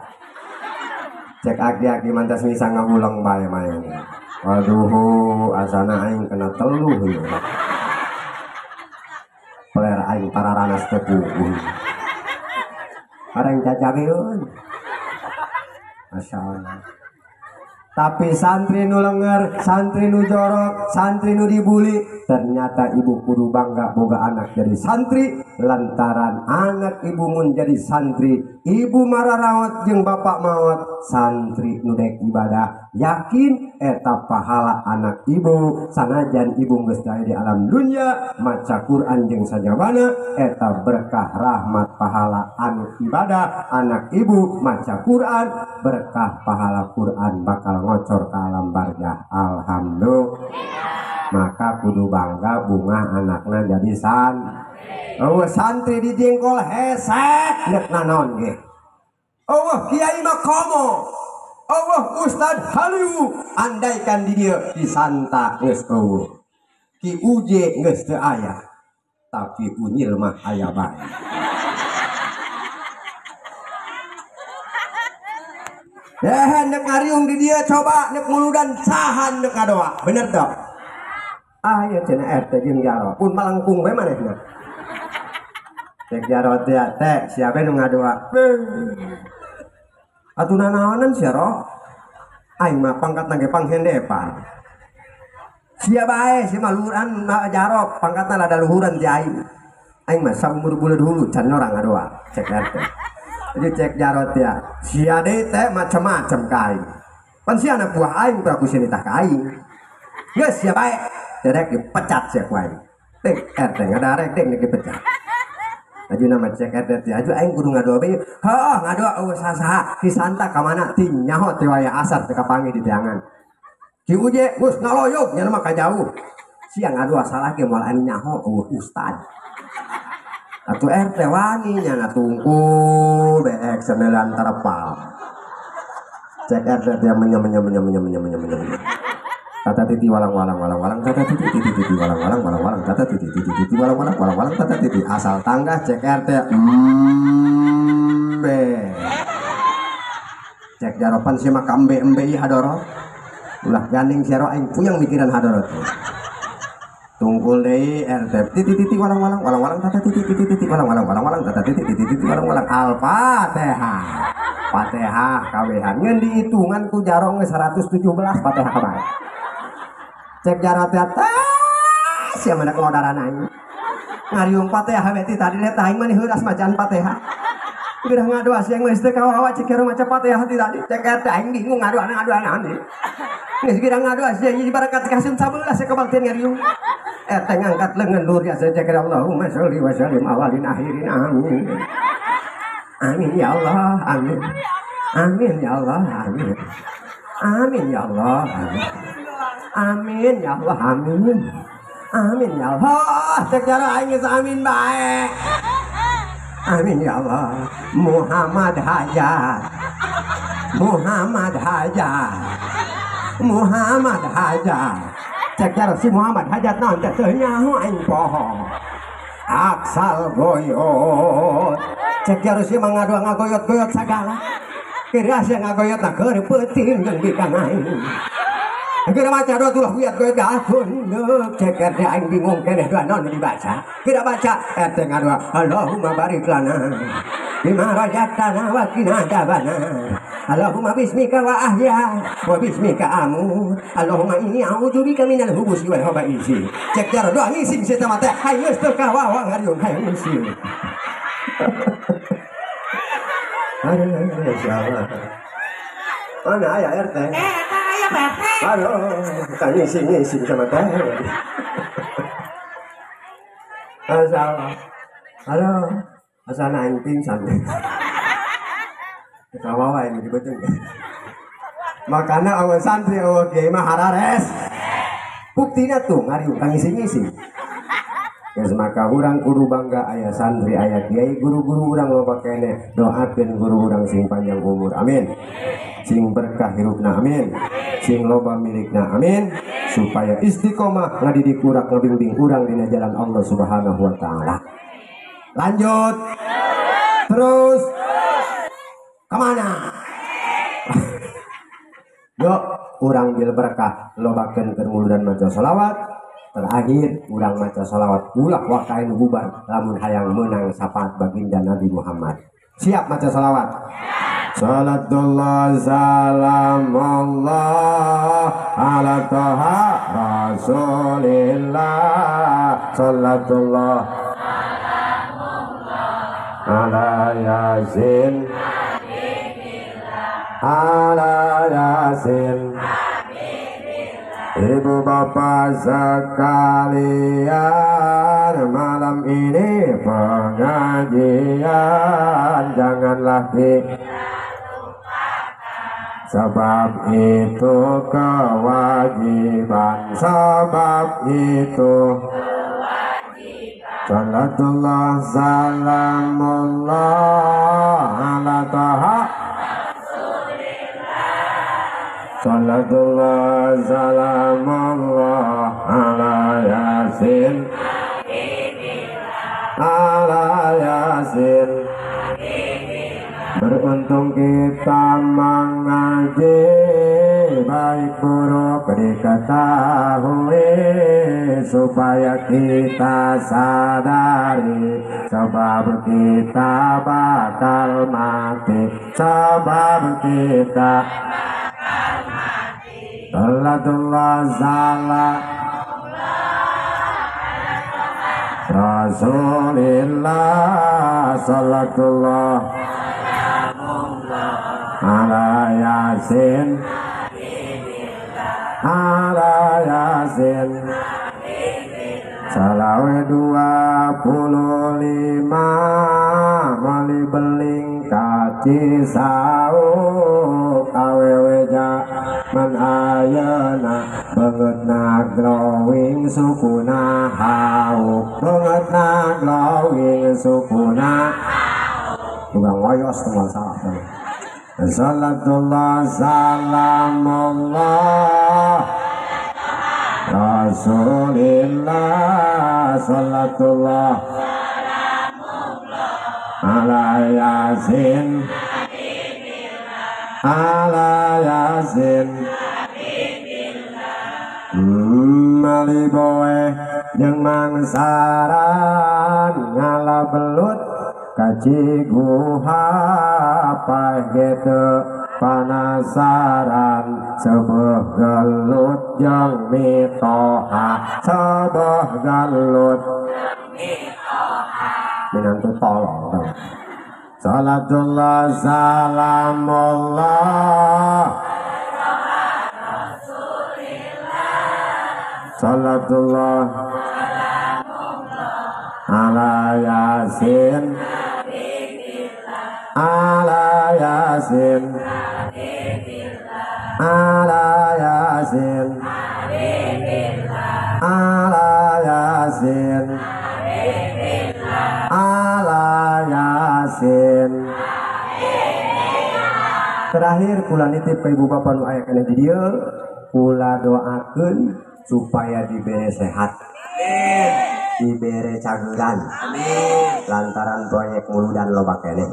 Cek aki-aki mantas ngisang ngawulang bae maeng. Waduh, asana aing kena teluh ieu. Peler aing pararanas teu puguh. Areng cacabeun. Masyaallah. Tapi santri nu lenger, santri nu jorok, santri nu dibully, ternyata ibu kudu bangga boga anak jadi santri lantaran anak ibu mun jadi santri, ibu mararaot jeung bapak maot, santri nu dek ibadah yakin eta pahala anak ibu sanajan ibu geus di alam dunia maca Quran jeung sajabana eta berkah rahmat pahala anu ibadah anak ibu maca Quran berkah pahala Quran bakal ngocor ke alam barzah. Alhamdulillah. Maka kudu bangga bunga anakna jadi san. Oh santri di jengkol hese nek naon ge. Oh kiai mah komo. Oh ustad haliu andaikan di dieu disanta geus eueuh. Ki uje geus teu aya. Tapi unyil mah aya bae. Nek ngariung di dia coba nek muludan sahan nek ngadoa bener toh. Ah ya cenah RT jeung jaro pun malengkung we manehna. Cek jaro teh teh siapa nu ngadoa. Atuh nanaonan sia roh. Aing mah pangkatna ge panghendepan. Sia bae sia mah luhuran jaro pangkatna rada luhuran ti aing. Aing mah saumur buleud hulu can orang ngadoa cek RT. Jadi cek jarot ya, sia deui teh macam-macam ka aing. Pan sia anak buah aing ku sia nitah ka aing. Geus sia bae, derek dipecat sia ku aing. Teh RT ngadarek dek dipecat. Aju nama cek RT teh aju aing kudu ngadoa bae. Heuh ngadoa eueuh saha-saha Ki Santa ka mana ti nyaho teh waya asar teh kapanggih di teangan. Ki Uje geus ngaloyog nya mah ka jauh. Sia ngadoa salah ge moal anu nyaho eueuh ustad. Atuh RT wani nya na tungku beek semelan terpal. Cek RT dia menye menye menye menye menye menye menye. Tata titi walang walang walang walang tata titi titi titi walang walang walang walang tata titi titi titi walang walang walang walang tata titi asal tangga cek RT embe. Cek jaropan sih mah kambe embe ieu hadorot. Ulah gandeng sero aing puyeng mikiran hadorot. Tungkul deui RT titi titi walang walang walang walang tata titi titi titi walang walang walang walang tata titi titi titi walang walang Al-Fatihah. Fatihah kawehan ngeun dihitungan ku jarong geus 117 Fatihah bae. Cek jarot teh sia mana ngodaran aing. Ngariung Fatihah we ti tadi teh aing mah heuras macaan Fatihah. Geurah ngadoa siang geus teu kawawa cek jaro maca Fatihah ti tadi. Cek RT aing bingung ngadoana ngadoana aneh. Geus geurah ngadoa siang ieu barakat kasun 11 kabaltieun ngariung. RT ngangkat lengan luhur ya cek Allahumma sholli wa sallim awalin akhirin amin. Amin ya Allah, amin. Amin ya Allah, amin. Amin ya Allah, amin. Amin ya Allah, amin. Amin ya Allah. Cek jaro aing geus amin bae. Amin ya Allah. Muhammad Hajat. Muhammad Hajat. Muhammad Hajat. Cek jaro si Muhammad Hajat naon teh teu nyaho aing poho. Aksal goyot. Cek jaro si mah ngadoa ngagoyot-goyot sagala. Kira sia ngagoyot na keur peuting jeung bikang aing. Kira baca doa tulah huyat goyot gakunduk. Cek RT aing bingung keneh doa naon dibaca. Kira baca RT ngadoa Allahumma barik lana bima razaqtana wa qina adzabannar. Allahumma bismika wa ahya wa bismika amut. Allahumma inni a'udzubika minal hubusi wal khaba'isi. Cek jaro doa ngising sia mah teh aing geus teu kawawa ngariung hayang ngising. Aduh, insyaallah. Mana aya RT? Eta aya RT. Aduh, tah ngising-ngising sama teh. Masyaallah. Aduh, asana aing pingsan. Kawawa ini dibeteng. Makana eueuh santri eueuh kiai mah harares. Buktina tuh ngariung ka ngising-ngising. Geus maka urang kudu bangga aya santri aya kiai guru-guru urang loba keneh doakeun guru urang sing panjang umur amin. Sing berkah hirupna amin. Sing loba milikna amin. Supaya istiqomah ngadidik urang ngabimbing urang dina jalan Allah Subhanahu wa taala. Lanjut. Terus kemana? Yuk urang bil berkah lobakeun keur muludan maca selawat. Terakhir urang maca sholawat ulah wakain bubar lamun hayang menang syafaat baginda Nabi Muhammad. Siap maca sholawat? Salatullah salamullah ala toha rasulillah. Salatullah ala yasin ala yasin. Ibu bapak sekalian, malam ini pengajian janganlah dilupakan, sebab itu kewajiban, sebab itu kewajiban. Salatullah salamullah ala toha Salatullah salamullah ala yasin ala yasin. Beruntung kita mengaji, baik buruk diketahui, supaya kita sadari sebab kita bakal mati, sebab kita Salatullah salam Rasulillah. Salatullah ala yasin ala yasin. Salawe 25 mali beling kaci sauk awewe jaman ayeuna banget Beungeutna glowing sukuna hauk. Beungeutna glowing sukuna hauk. Tukang ngoyos tunggal salah. Salatullah salamullah Rasulillah salatullah ala yasin ala yasin. Mali boe jeung mangsaran ngala belut kaciguha paeh panasaran sebeh gelut jeung mitoha sebeh gelut mitoha minantu tolong. Salatullah salamullah salatullah ala yasin ala yasin ala yasin ala yasin ala yasin. Terakhir kula nitip ka ibu bapa nu aya keneh di dieu, kula doakeun supaya dibere sehat, dibere cageuran, lantaran proyek muludan loba keneh.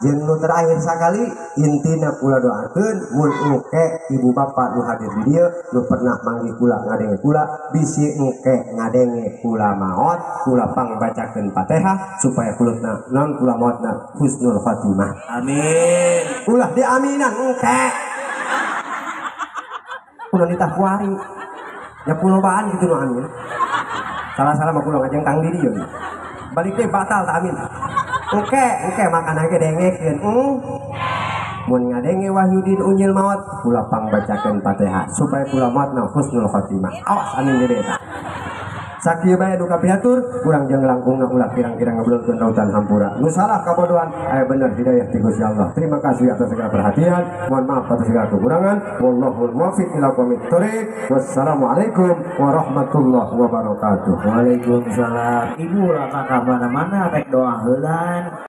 Jeung nu terakhir sakali intina kula doakeun mun engke ibu bapa nu hadir di dieu nu pernah manggih kula ngadenge kula bisi engke ngadenge kula maot kula pangbacakeun Fatihah supaya kulutna non kula maotna husnul khotimah. Amin. Ulah diaminan engke. Kula nitah kuari. Ya kulobaan gitu nu amin. Salah-salah mah kula ngajeng kang diri yo. Balik teh batal tak amin. Oke, oke makan aja dengekeun. Mun ngadenge Wahyudin Unyil maot, kula pangbacakeun Fatihah supaya kula maotna husnul khotimah. Awas amin deui eta. Sakieu bae duka pihatur, kurang jeung langkungna ulah pirang-pirang ngeblulkeun lautan hampura. Nu salah kabodohan, aya bener hidayah ti Gusti Allah. Terima kasih atas segala perhatian, mohon maaf atas segala kekurangan. Wallahul muwaffiq ila aqwamit thoriq. Wassalamualaikum warahmatullahi wabarakatuh. Waalaikumsalam. Ibu lah kakak mana-mana rek doa heulan.